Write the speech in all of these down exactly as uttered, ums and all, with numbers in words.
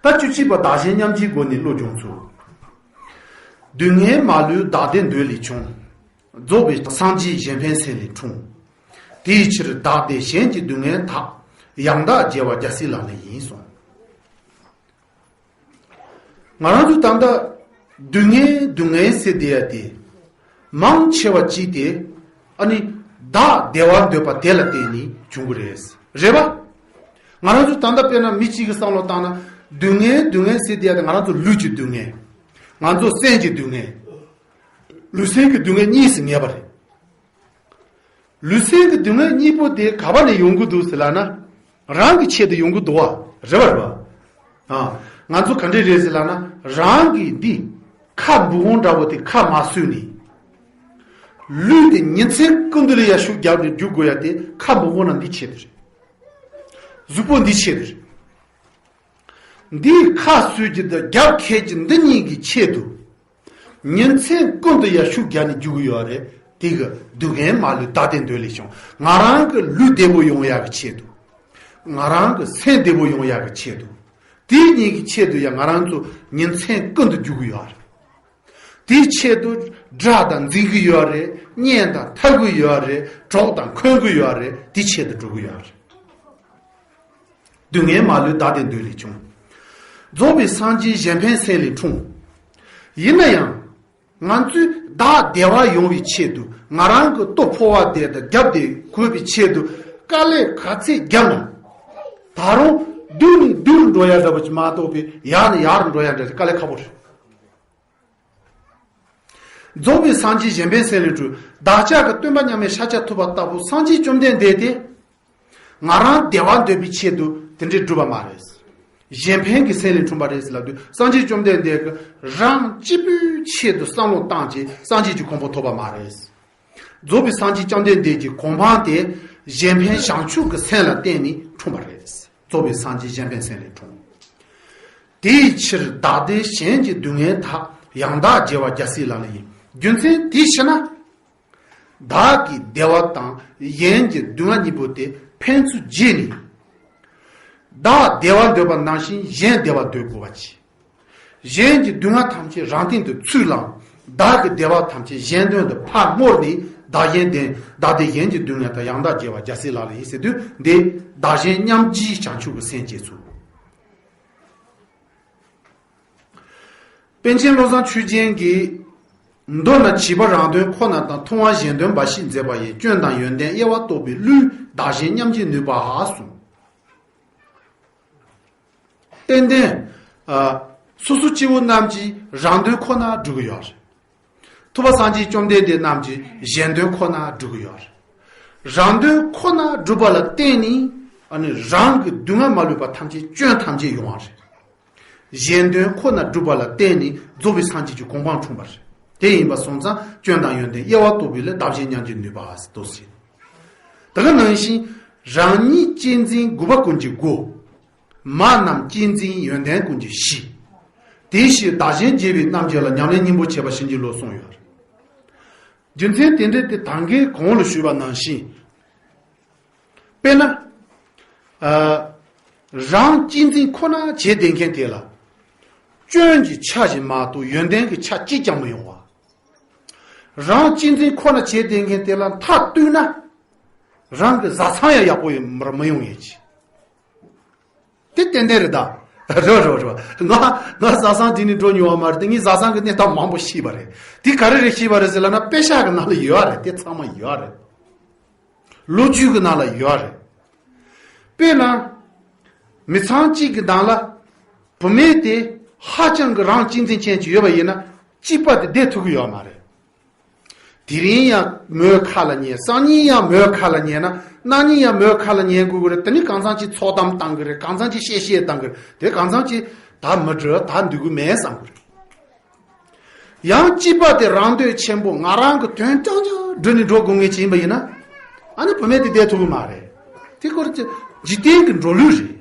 ད་བཅུ་གཅིག་པ་བདག་གཞན་མཉམ་བརྗེའི་སྒོ་ནས་བློ་སྦྱོང་ཚུལ། སྡུག་བསྔལ་མ་ལུས་བདག་བདེ་འདོད་ལས་བྱུང་། རྫོགས་པའི་སངས་རྒྱས་གཞན་ཕན་སེམས་ལས་འཁྲུངས། དེའི་ཕྱིར་བདག་བདེ་གཞན་གྱི་སྡུག་བསྔལ་དག། ཡང་དག་བརྗེ་བ་རྒྱལ་སྲས་ལག་ལེན་ཡིན་གསུངས། ང་རང་ཚོ་ད་ལྟ་སྡུག་བསྔལ་སྡུག་བསྔལ་ཟེར་བསྡད་ཡ་དེ། མང་ཆེ་བ་ཅིག་དེ། ཨ་ནི། བདག་བདེ་བ་འདོད་པ་དེ་ལ་བརྟེན་ནས་བྱུང་གི་རེད། རེད་པ། ང་རང་ཚོ་ད་ལྟ་དཔེར་ན་མི་གཅིག་གི་བསམ་བློ་བཏང་ན། སྡུག་བསྔལ་སྡུག་བསྔལ་ཟེར་བསྡད་ཡ་དེ་ང་རང་ཚོ་ལུས་ཀྱི་སྡུག་བསྔལ། ང་ཚོ་སེམས་ཀྱི་སྡུག་བསྔལ། ལུས་སེམས་ཀྱི་སྡུག་བསྔལ་གཉིས་སུ་ངེས་པ་རེད། ལུས་སེམས་ཀྱི་སྡུག་བསྔལ་གཉིས་པོ་དེ་ག་པ་ནས་ཡོང་གི་འདུག་ཟེར་ལབ་ན། རང་གི་ཆེད་དུ་ཡོང་གི་འདུག་བ། རེད་པ་རེད་པ། ཨ། ང་ཚོ་ག་འདྲས་རེད་ཟེར་ལབ་ན། རང་གི་འདི། ཁ་འབུ་སྒོང་འདྲ་བོ་དེ་ཁ་མ་གསོས་ནས། ལུས་དེ་ཉིན་མཚན་ཀུན་ཏུ་ལ་ཡ་ཤུགས་རྒྱབ་ནས་རྒྱུག་དགོས་ཡ་དེ་ཁ་འབུ་སྒོང་ན་འདི་ཆེད་དུ་རེད། གཟུགས་པོ་འདི་ཆེད་དུ་རེད། འདིས་ཁ་གསོས་ཀྱི་དང་རྒྱབ་འཁེལ་གྱི་འདི་གཉིས་ཀྱི་ཆེད་དུ། ཉིན་མཚན་ཀུན་ཏུ་ཡ་ཤུགས་རྒྱག་ནས་རྒྱུག་གི་ཡོད་རེད། དེ་གི་སྡུག་བསྔལ་མ་ལུས་བདག་བདེ་འདོད་ལས་བྱུང་། ང་རང་གི་ལུས་བདེ་པོ་ཡོང་ཡག་གི་ཆེད་དུ། ང་རང་གི་སེམས་བདེ་པོ་ཡོང་ཡག་གི་ཆེད་དུ། དེ་གཉིས་ཀྱི་ཆེད་དུ་ཡ་ང་རང་ཚོ་ཉིན་མཚན་ཀུན་ཏུ་རྒྱུག་གི་ཡོད་རེད། དེའི་ཆེད་དུ་དགྲ་དང་འཛིང་གི་ཡོད་རེད། གཉེན་དང་འཐབ་གི་ཡོད་རེད། གྲོགས་དང་འཁོན་གི་ཡོད་རེད། དེའི་ཆེད་དུ་འགྲོ་གི་ཡོད་རེད། སྡུག་བསྔལ་མ་ལུས་བདག་བདེ་འདོད་ལས་བྱུང་། རྫོགས་པའི་སངས་རྒྱས་གཞན་ཕན་སེམས་ལས་འཁྲུངས། ཡིན་ན་ཡང་། ང་ཚོས་བདག་བདེ་བ་ཡོང་བའི་ཆེད་དུ། ང་རང་གི་ལྟོ་ཕོ་བ་བདེ་དང་རྒྱབ་བདེ་དགོས་པའི་ཆེད་དུ། དཀའ་ལས་ག་ཚད་བརྒྱབ་ན། ད་རུང་སྡུག་ནས་སྡུག་རུ་འགྲོ་ཡ་འདྲ་པོ་ཅིག་མ་གཏོགས་པའི་ཡག་ནས་ཡག་རུ་འགྲོ་ཡ་འདྲ་དཀའ་ལས་ཁག་པོ་རེད། རྫོགས་པའི་སངས་རྒྱས་གཞན་ཕན་སེམས་ལས་འཁྲུངས། བདག་ཅག་གི་སྟོན་པ་མཉམ་མེད་ཤཱཀྱ་ཐུབ་པ་ལྟ་བུ་སངས་རྒྱས་བཅོམ་ལྡན་འདས་དེ། ང་རང་བདེ་བ་འདོད་པའི་ཆེད་དུ་དེ་འདྲའི་བསྒྲུབས་པ་མ་རེད། གཞན་ཕན་གྱི་སེམས་ལས་འཁྲུངས་པ་རེད་ཟེར་ལབ་དུས། སངས་རྒྱས་བཅོམ་ལྡན་འདས་ཀྱིས་རང་གཅིག་པུའི་ཆེད་དུ་བསམ་བློ་བཏང་བྱས་སངས་རྒྱས་ཀྱི་གོ་འཕང་ཐོབ་པ་མ་རེད། རྫོགས་པའི་སངས་རྒྱས་བཅོམ་ལྡན་འདས་ཀྱི་གོ་འཕང་དེ་གཞན་ཕན་བྱང་ཆུབ་ཀྱི་སེམས་ལ་བརྟེན་ནས་འཁྲུངས་པ་རེད། རྫོགས་པའི་སངས་རྒྱས་གཞན་ཕན་སེམས་ལས་འཁྲུངས། དེའི་ཕྱིར་བདག་བདེ་གཞན་གྱི་སྡུག་བསྔལ་དག། ཡང་དག་བརྗེ་བ་རྒྱལ་སྲས་ལག་ལེན་ཡིན། རྒྱུ་མཚན་དེའི་ཕྱིར་ན། བདག་གི་བདེ་བ་དང་གཞན་གྱི་སྡུག་བསྔལ་གཉིས་པོ་དེ་ཕན་ཚུན་བརྗེས་ནས། བདག་བདེ་བ་འདོད་པ་ནང་བཞིན་གཞན་བདེ་བ་འདོད་དགོས་པ་བྱས། གཞན་གྱི་སྡུག་བསྔལ་ཐམས་ཅད་རང་སྟེང་དུ་ཚུར་བླངས། བདག་གི་བདེ་བ་ཐམས་ཅད་གཞན་དོན་དུ་ཕར་བསྔོར་ནས། བདག་གཞན་བདེ། བདག་བདེ་གཞན་གྱི་སྡུག་བསྔལ་དག། ཡང་དག་བརྗེ་བ་རྒྱལ་སྲས་ལག་ལེན་ཡིན་ཟེར་དུས། འདི་བདག་གཞན་མཉམ་བརྗེའི་བྱང་ཆུབ་ཀྱི་སེམས་བསྐྱེད་ཚུལ། པཎ་ཆེན་བློ་བཟང་ཆོས་རྒྱན་གྱིས། མདོར་ན་བྱིས་པ་རང་དོན་ཁོ་ན་དང་། ཐུབ་དབང་གཞན་དོན་འབའ་ཞིག་མཛད་པ་ཡི། སྐྱོན་དང་ཡོན་ཏན་དབྱེ་བ་རྟོགས་པའི་བློས། བདག་གཞན་མཉམ་བརྗེའི་ནུས་པའང་གསུངས། ཏན་ཏན། ཨ། སོ་སོ་སྐྱེ་བོ་རྣམས་ཀྱིས་རང་དོན་ཁོ་ན་སྒྲུབ་ཀྱི་ཡོད་རེད། ཐུབ་པ་སངས་རྒྱས་བཅོམ་ལྡན་འདས་རྣམས་ཀྱིས་གཞན་དོན་ཁོ་ན་སྒྲུབ་ཀྱི་ཡོད་རེད། རང་དོན་ཁོ་ན་སྒྲུབ་པ་ལ་བརྟེན་ནས། ཨ་ནི་རང་གི་སྡུག་བསྔལ་མ་ལུས་པ་ཐམས་ཅད་སྐྱོན་ཐམས་ཅད་ཡོང་བ་རེད། གཞན་དོན་ཁོ་ན་སྒྲུབ་པ་ལ་བརྟེན་ནས་རྫོགས་པའི་སངས་རྒྱས་ཀྱི་གོ་འཕང་འཁྲུངས་པ་རེད། དེ་ཡིན་པ་སོང་ཙང་སྐྱོན་དང་ཡོན་ཏན་དབྱེ་བ་རྟོགས་པའི་བློས། བདག་གཞན་མཉམ་བརྗེའི་ནུས་པའང་གསུངས། དེ་ག་ནང་བཞིན། རང་ཉིད་གཅེས་འཛིན་རྒུད་པ་ཀུན་གྱི་སྒོ། མ་རྣམས་གཅེས་འཛིན་ཡོན་ཏན་ཀུན་གྱི་གཞི། དེའི་ཕྱིར་བདག་གཞན་བརྗེ་བའི་རྣམ་འགྱུར་ལ། ཉམས་ལེན་སྙིང་པོར་བྱེད་པ་བྱིན་གྱིས་རློབས་གསུངས་ཡོད། རྒྱུ་མཚན་དེ་འདྲ་དེ་ད་གིན་གོང་ལ་ཞུས་པ་ནང་བཞིན། དཔེར་ན། ཨ། རང་གཅེས་འཛིན་ཁོ་ན་བྱས་བསྡད་མཁན་དེ་ལ། སྐྱོན་གྱི་ཆ་ཞིག་མ་གཏོགས་ཡོན་ཏན་གྱི་ཆ་གཅིག་ཀྱང་མི་ཡོང་བ། རང་གཅེས་འཛིན་ཁོ་ན་བྱས་བསྡད་མཁན་དེ་ལ་མཐའ་གཏུགས་ན། རང་གི་བཟའ་ཚང་ཡང་ཡག་པོ་ཡོང་མི་ཡོང་ཡས་ཀྱི། དེ་ཏན་ཏན་རེད་ད། རེད་རེད་རེད། ང་ང་བཟའ་ཚང་དེ་ནས་འགྲོ་མྱོང་བ་མ་རེད་དེ། ངས་བཟའ་ཚང་གི་གནས་སྟངས་མང་པོ་ཤེས་པ་རེད། དེ་ག་རེ་རེད་ཤེས་པ་རེད་ཟེར་ལབ་ན། དཔེ་ཤག་གི་ནང་ལ་ཡོད་རེད། དེ་ཚང་མ་ཡོད་རེད། ལོ་རྒྱུས་ཀྱི་ནང་ལ་ཡོད་རེད། དཔེར་ན། མི་ཚང་གཅིག་གི་ནང་ལ། བུད་མེད་དེ་ཧ་ཅང་གི་རང་གཅེས་འཛིན་ཅན་ཅིག་ཡོད་པ་ཡིན་ན། སྐྱེས་པ་དེ་བསྡད་ཐུབ་ཀྱི་ཡོད་མ་རེད། དེ་རིང་ཡང་མོའི་ཁ་ལ་ཉན། སང་ཉིན་ཡང་མོའི་ཁ་ལ་ཉན་ན། གནངས་ཉིན་ཡང་མོའི་ཁ་ལ་ཉན་དགོས་ཀྱི་རེད། དེ་ནི་གང་འཚམ་ཅིག་ཚོགས་གཏམ་བཏང་གི་རེད། གང་འཚམ་ཅིག་བཤད་བཤད་བཏང་གི་རེད། དེ་གང་འཚམ་ཅིག་ད་མི་འགྲོ། ད་འདུག་གི་མེད་བསམ་གི་རེད། ཡང་སྐྱེས་པ་དེ་རང་འདོད་ཆེན་པོ། ང་རང་གི་དོན་རྐྱང་རྐྱང་བསྒྲུབས་ནས་འགྲོ་དགོས་ངེས་ཅིག་ཡིན་པ་ཡིན་ན། ཨ་ནི་བུད་མེད་དེ་བསྡད་ཐུབ་ཀྱི་མ་རེད། དེ་ཁོ་རང་ཚོ་འཇིག་རྟེན་གྱི་འགྲོ་ལུགས་རེད།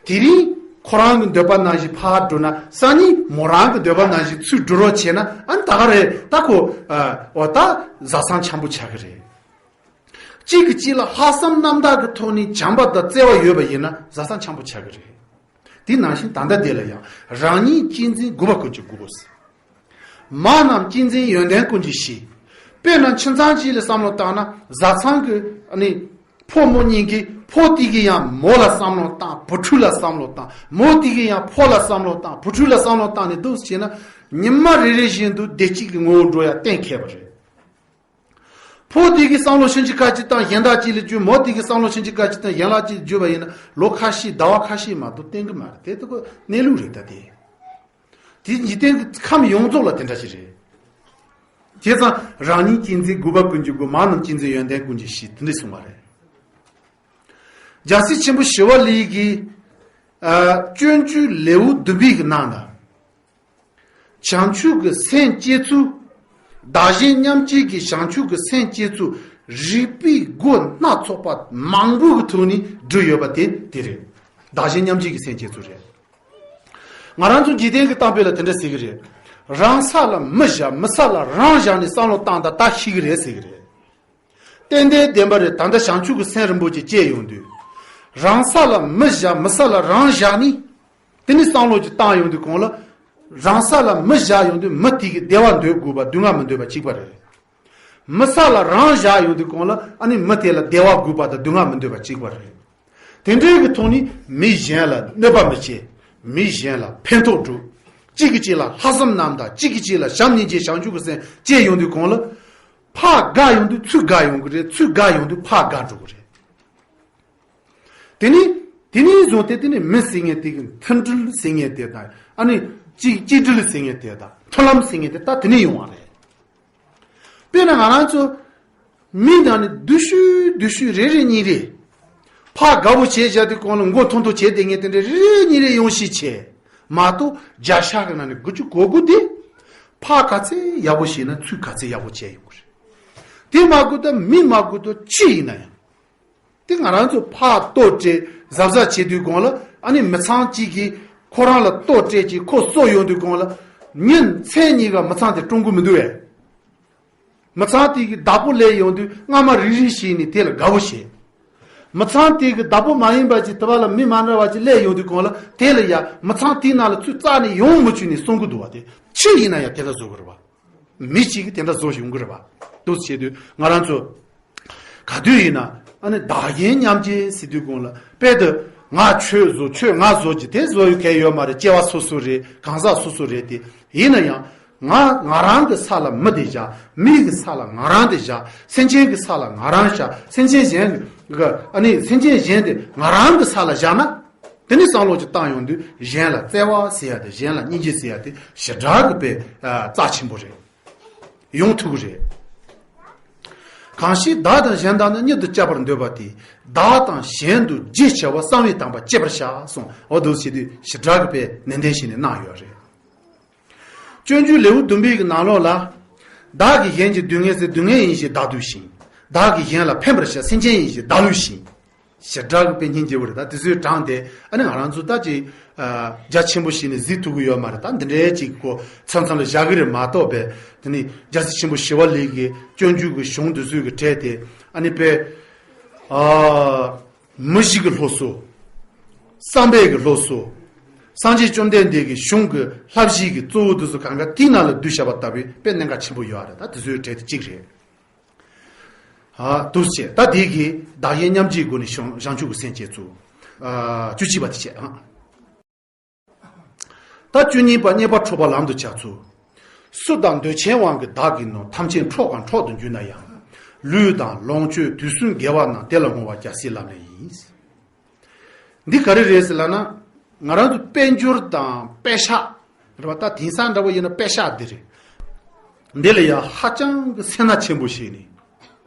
དེ་རིང་ཁོ་རང་གི་འདོད་པ་ནང་བཞིན་ཕར་འགྲོ་ན། སང་ཉིན་མོ་རང་གི་འདོད་པ་ནང་བཞིན་ཚུར་འགྲོ་རོགས་བྱས་ན། ཨ་ནི་ད་ག་རེད། ད་ཁོ། ཨ། འོ་ད་བཟའ་ཚང་འཆམ་པོ་ཆགས་ཀྱི་རེད། གཅིག་གིས་གཅིག་ལ་ལྷག་བསམ་རྣམ་དག་གི་ཐོག་ནས་བྱམས་པ་དང་བརྩེ་བ་ཡོད་པ་ཡིན་ན། བཟའ་ཚང་འཆམ་པོ་ཆགས་ཀྱི་རེད། དེ་ནང་བཞིན་ད་ལྟ་དེ་ལ་ཡང་རང་ཉིད་གཅེས་འཛིན་དགུ་པ་ཀུན་གྱི་སྒོ། མ་རྣམས་གཅེས་འཛིན་ཡོན་ཏན་ཀུན་གྱི་གཞི། དཔེར་ན་ཁྱིམ་ཚང་གཅིག་ལ་བསམ་བློ་བཏང་ན་བཟའ་ཚང་གི་ནི་ཕོ་མོ་གཉིས་ཀྱིས་ཕོ་དེ་གིས་ཡང་མོ་ལ་བསམ་བློ་བཏང་བུ་ཕྲུག་ལ་བསམ་བློ་བཏང་མོ་དེ་གིས་ཡང་ཕོ་ལ་བསམ་བློ་བཏང་བུ་ཕྲུག་ལ་བསམ་བློ་བཏང་ནས་འདུག་བྱས་ན་ཉི་མ་རེ་རེ་བཞིན་དུ་བདེ་སྐྱིད་ཀྱི་ངོ་བོ་འགྲོ་ཡ་གཏན་འཁེལ་བ་རེད། ཕོ་དེ་གིས་བསམ་བློ་ཕྱིན་ཅི་ཁ་ཅིག་དང་གཞན་དག་ཅིག་ལ་བརྒྱུད། མོ་དེ་གིས་བསམ་བློ་ཕྱིན་ཅི་ཁ་ཅིག་དང་གཞན་ལ་ཅིག་བརྒྱུད་པ་ཡིན་ན་ལོ་ཁ་ཤས་ཟླ་བ་ཁ་ཤས་མ་གཏོགས་བརྟན་གི་མ་རེད། དེ་ལྟ་བུ་གནས་ལུགས་རེད། ད་དེ་དེ་འཇིག་རྟེན་གྱི་ཁམས་ཡོངས་རྫོགས་ལ་དེ་འདྲ་ཞིག་རེད། བྱས་ཙང་རང་ཉིད་གཅེས་འཛིན་དགུ་པ་ཀུན་གྱི་སྒོ། མ་རྣམས་གཅེས་འཛིན་ཡོན་ཏན་ཀུན་གྱི་གཞི། དེ་འདྲ་གསུངས་པ་རེད། རྒྱལ་སྲས་ཆེན་པོ་ཞི་བ་ལྷས་ཀྱིས་ཨ་སྤྱོད་འཇུག་ལེའུ་བདུན་པའི་གི་ནང་ན། བྱང་ཆུབ་ཀྱི་སེམས་བསྐྱེད་ཚུལ། བདག་གཞན་མཉམ་བརྗེ་གི་བྱང་ཆུབ་ཀྱི་སེམས་བསྐྱེད་ཚུལ་རིགས་པའི་སྒོ་སྣ་ཚོགས་པ་མང་པོ་གི་ཐོག་ནས་བསྒྲུབས་ཡོད་པ་དེ་དེ་རེད། བདག་གཞན་མཉམ་བརྗེ་གི་སེམས་བསྐྱེད་ཚུལ་རེད། ང་རང་ཚོ་འཇིག་རྟེན་གྱི་གཏམ་དཔེ་ལ་དེ་འདྲ་ཟེར་གི་རེད། རང་ས་ལ་མི་བཞག་མི་ས་ལ་རང་བཞག་ནས་བསམ་བློ་བཏང་དང་ད་ཤི་གི་རེད་ཟེར་གི་རེད། ཏན་ཏན་བདེན་པ་རེད། ད་ལྟ་བྱང་ཆུབ་ཀྱི་སེམས་རིན་པོ་ཆེ་སྐྱེས་ཡོང་དུས། རང་ས་ལ་མི་བཞག་མི་ས་ལ་རང་བཞག་ནི། དེ་ནི་བསམ་བློ་ཅིག་བཏང་ཡོང་དུས་གོང་ལ། རང་ས་ལ་མི་བཞག་ཡོང་དུས་མི་དེ་གི་བདེ་བ་འདོད་དགོས་པ་སྡུག་བསྔལ་མི་འདོད་པ་གཅིག་པ་རེད། མི་ས་ལ་རང་བཞག་ཡོང་དུས་གོང་ལ་ཨ་ནི་མི་དེ་ལ་བདེ་བ་དགོས་པ་དང་སྡུག་བསྔལ་མི་འདོད་པ་གཅིག་པ་རེད། དེ་འདྲའི་གི་ཐོག་ནས་མི་གཞན་ལ་གནོད་པ་མི་བྱེད། མི་གཞན་ལ་ཕན་ཐོགས་སྒྲུབ། གཅིག་གིས་གཅིག་ལ་ལྷག་བསམ་རྣམ་དག་གཅིག་གིས་གཅིག་ལ་བྱམས་སྙིང་རྗེ་བྱང་ཆུབ་ཀྱི་སེམས་སྐྱེས་ཡོང་དུས་གོང་ལ། ཕར་དགའ་ཡོང་དུས་ཚུར་དགའ་ཡོང་གི་རེད། ཚུར་དགའ་ཡོང་དུས་ཕར་དགའ་འགྲོ་གི་རེད། དེ་ནི་དེ་ནི་བཟུང་སྟེ་དེ་ནི་མི་ཟེར་མཁན་དེ་གི་མཐུན་སྒྲིལ་ཟེར་མཁན་དེ་དང་ཨ་ནི་གཅིག་གཅིག་སྒྲིལ་ཟེར་མཁན་དེ་དང་མཐུན་ལམ་ཟེར་མཁན་དེ་ད་དེ་ནས་ཡོང་བ་རེད། དཔེར་ན་ང་རང་ཚོ་མི་ནང་ནས་སྡུག་ཤོས་སྡུག་ཤོས་རེ་རེ་གཉིས་རེ། ཕར་དགའ་བོ་བྱས་བཞག་དུས་གོང་ལ་མགོ་ཐོམ་ཐོམ་བྱས་བསྡད་མཁན་དེ་འདྲ་རེ་རེ་གཉིས་རེ་ཡོང་ཤས་ཆེ། མ་གཏོགས་བརྒྱ་ཆ་གི་ནང་ནས་དགུ་བཅུ་གོ་དགུ་དེ། ཕར་ག་ཚད་ཡག་པོ་བྱས་ན་ཚུར་ག་ཚད་ཡག་པོ་བྱས་ཡོང་གི་རེད། དེ་མ་དགོས་ད་མི་མ་དགོས་ད་ཅི་ཡིན་ན་ཡང་། དེ་ང་རང་ཚོ་ཕར་ལྟོ་སྤྲད་གཟབ་གཟབ་བྱེད་དུས་གོང་ལ་ཨ་ནི་མི་ཚང་གཅིག་གིས་ཁོ་རང་ལ་ལྟོ་སྤྲད་ཀྱིས་ཁོ་གསོ་ཡོང་དུས་གོང་ལ་ཉིན་མཚན་གཉིས་ཀ་མི་ཚང་དེ་བཀྲོངས་གི་མི་འདུག་བས། མི་ཚང་དེ་གི་བདག་པོ་སླེབས་ཡོང་དུས་སྔ་མ་རིག་རིག་བྱས་ནས་དེ་ལ་དགའ་བོ་བྱེད། མི་ཚང་དེ་གི་བདག་པོ་མ་ཡིན་པ་ཅིག་དེ་བ་ལ་མི་མ་འདྲ་བ་ཅིག་སླེབས་ཡོང་དུས་གོང་ལ་དེ་ལ་ཡ་མི་ཚང་དེའི་ནང་ལ་ཚུར་རྩ་ནས་ཡོང་མི་བཅུག་ནས་གསུང་གི་འདུག་བ། དེ་ཅི་ཡིན་ན་ཡང་དེ་འདྲ་བཟོ་གི་རེད་བ། མི་གཅིག་གིས་དེ་འདྲ་བཟོ་ཡོང་གི་རེད་བ། འདུག་བྱེད་དུས་ང་རང་ཚོ་ག་དུས་ཡིན་ན་ཨ་ནི་བདག་གཞན་མཉམ་བརྗེ་ཟེར་དུས་གོང་ལ་དཔེ་དུ་ང་ཁྱོད་བཟོ་ཁྱོད་ང་བཟོ་གྱི་དེ་བཟོ་ཡོད་མཁན་ཡོད་མ་རེད། སྐྱེ་བ་སོ་སོ་རེད། གང་ཟག་སོ་སོ་རེད། དེ་ཡིན་ན་ཡང་ང་ང་རང་གི་ས་ལ་མི་དེ་བཞག་མི་གི་ས་ལ་ང་རང་དེ་བཞག་སེམས་ཅན་གི་ས་ལ་ང་རང་བཞག་སེམས་ཅན་གཞན་གི་ཨ་ནི་སེམས་ཅན་གཞན་དེ་ང་རང་གི་ས་ལ་བཞག་ན། དེ་ནི་བསམ་བློ་ཅིག་བཏང་ཡོང་དུས་གཞན་ལ་བརྩེ་བ་ཟེར་ཡ་དེ་གཞན་ལ་སྙིང་རྗེ་ཟེར་ཡ་དེ་ཞེ་དྲག་གི་དཔེ་རྩ་ཆེན་པོ་རེད། ཡོང་ཐུབ་ཀྱི་རེད། གང་ཞིག་བདག་དང་གཞན་དག་ནི། གཉིས་སུ་སྐྱབས་པར་འདོད་པ་དེས། བདག་དང་གཞན་དུ་རྗེས་ཆེ་བ། གསང་བའི་དམ་པ་གཅེས་པར་བྱ། གསུངས། འོ་འདུག་བྱེད་དུས་ཞེ་དྲག་གི་དཔེ་ནན་ཏན་བྱས་ནས་གནང་ཡོད་རེད། སྤྱོད་འཇུག་ལེའུ་བདུན་པའི་གི་ནང་ལོགས་ལ། བདག་གིས་གཞན་གྱི་སྡུག་བསྔལ་སེལ། སྡུག་བསྔལ་ཡིན་ཞེས་བདག་སྡུག་ཅིང་། བདག་གིས་གཞན་ལ་ཕན་པར་བྱ། སེམས་ཅན་ཡིན་ཞེས་བདག་བསླུས་ཤིང་། ཞེ་དྲག་གི་དཔེ་སྙིང་རྗེ་བོ་རེད། ད་དེ་ཚོའི་གྲངས་དེ་ཨ་ནི་ང་རང་ཚོ་ད་ཅིག་རྒྱ་ཆེན་པོ་ཞིག་ནས་གཟིགས་ཐུབ་ཀྱི་ཡོད་མ་རེད། ད་འདི་འདྲའི་ཅིག་གོ་མཚམས་མཚམས་ལ་བཞག་གི་རེད་མ་གཏོགས་པས། དེ་ནི་རྒྱལ་སྲས་ཆེན་པོ་ཞི་བ་ལྷས་ཀྱི་སྤྱོད་འཇུག་གི་གཞུང་འདི་ཚོའི་གི་གྲས་དེ་ཨ་ནི་དཔེ་ཨ་མུ་བཞི་གི་སློབ་གསོ། བསམ་པའི་གི་སློབ་གསོ། སངས་རྒྱས་བཅོམ་ལྡན་འདས་ཀྱི་གཞུང་གི་བསླབ་གཞི་གི་གཙོ་བོ་འདི་ཚོ་གང་ག་དེའི་ནང་ལ་བསྡུས་བཞག་པ་ལྟ་བུའི་དཔེ་གནད་འགག་ཆེན་པོ་ཡོད་རེད། ད་དེ་ཚོའི་གྲས་དེ་གཅིག་རེད། ཨ་འདུག་སེ་བྱས། ད་དེ་གི་བདག་གཞན་མཉམ་བརྗེའི་སྒོ་ནས་བྱང་བྱང་ཆུབ་ཀྱི་སེམས་བསྐྱེད་ཚུལ། ཨ་བཅུ་གཅིག་པ་དེ་བྱས་ཨ། ད་བཅུ་གཉིས་པ་རྙེད་པ་འཕྲོག་པ་ལམ་དུ་བྱ་ཚུལ། སུ་དག་འདོད་ཆེན་དབང་གིས་བདག་གི་ནོར། ཐམས་ཅད་འཕྲོག་གམ་འཕྲོག་ཏུ་འཇུག་ན་ཡང་། ལུས་དང་ལོངས་སྤྱོད་དུས་གསུམ་དགེ་བ་རྣམས། དེ་ལ་བསྔོ་བ་རྒྱལ་སྲས་ལམ་རིམ་ཡིན། འདི་ག་རེ་རེད་ཟེར་ལབ་ན། ང་རང་ཚོ་དཔལ་འབྱོར་དང་པད་ཤག་རེད་བ། ད་དེང་སང་འདྲ་བོ་ཡིན་ན་པད་ཤག་འདི་རེད། འདི་ལ་ཡང་ཧ་ཅང་གི་སེར་སྣ་ཆེན་པོ་བྱས་ནས།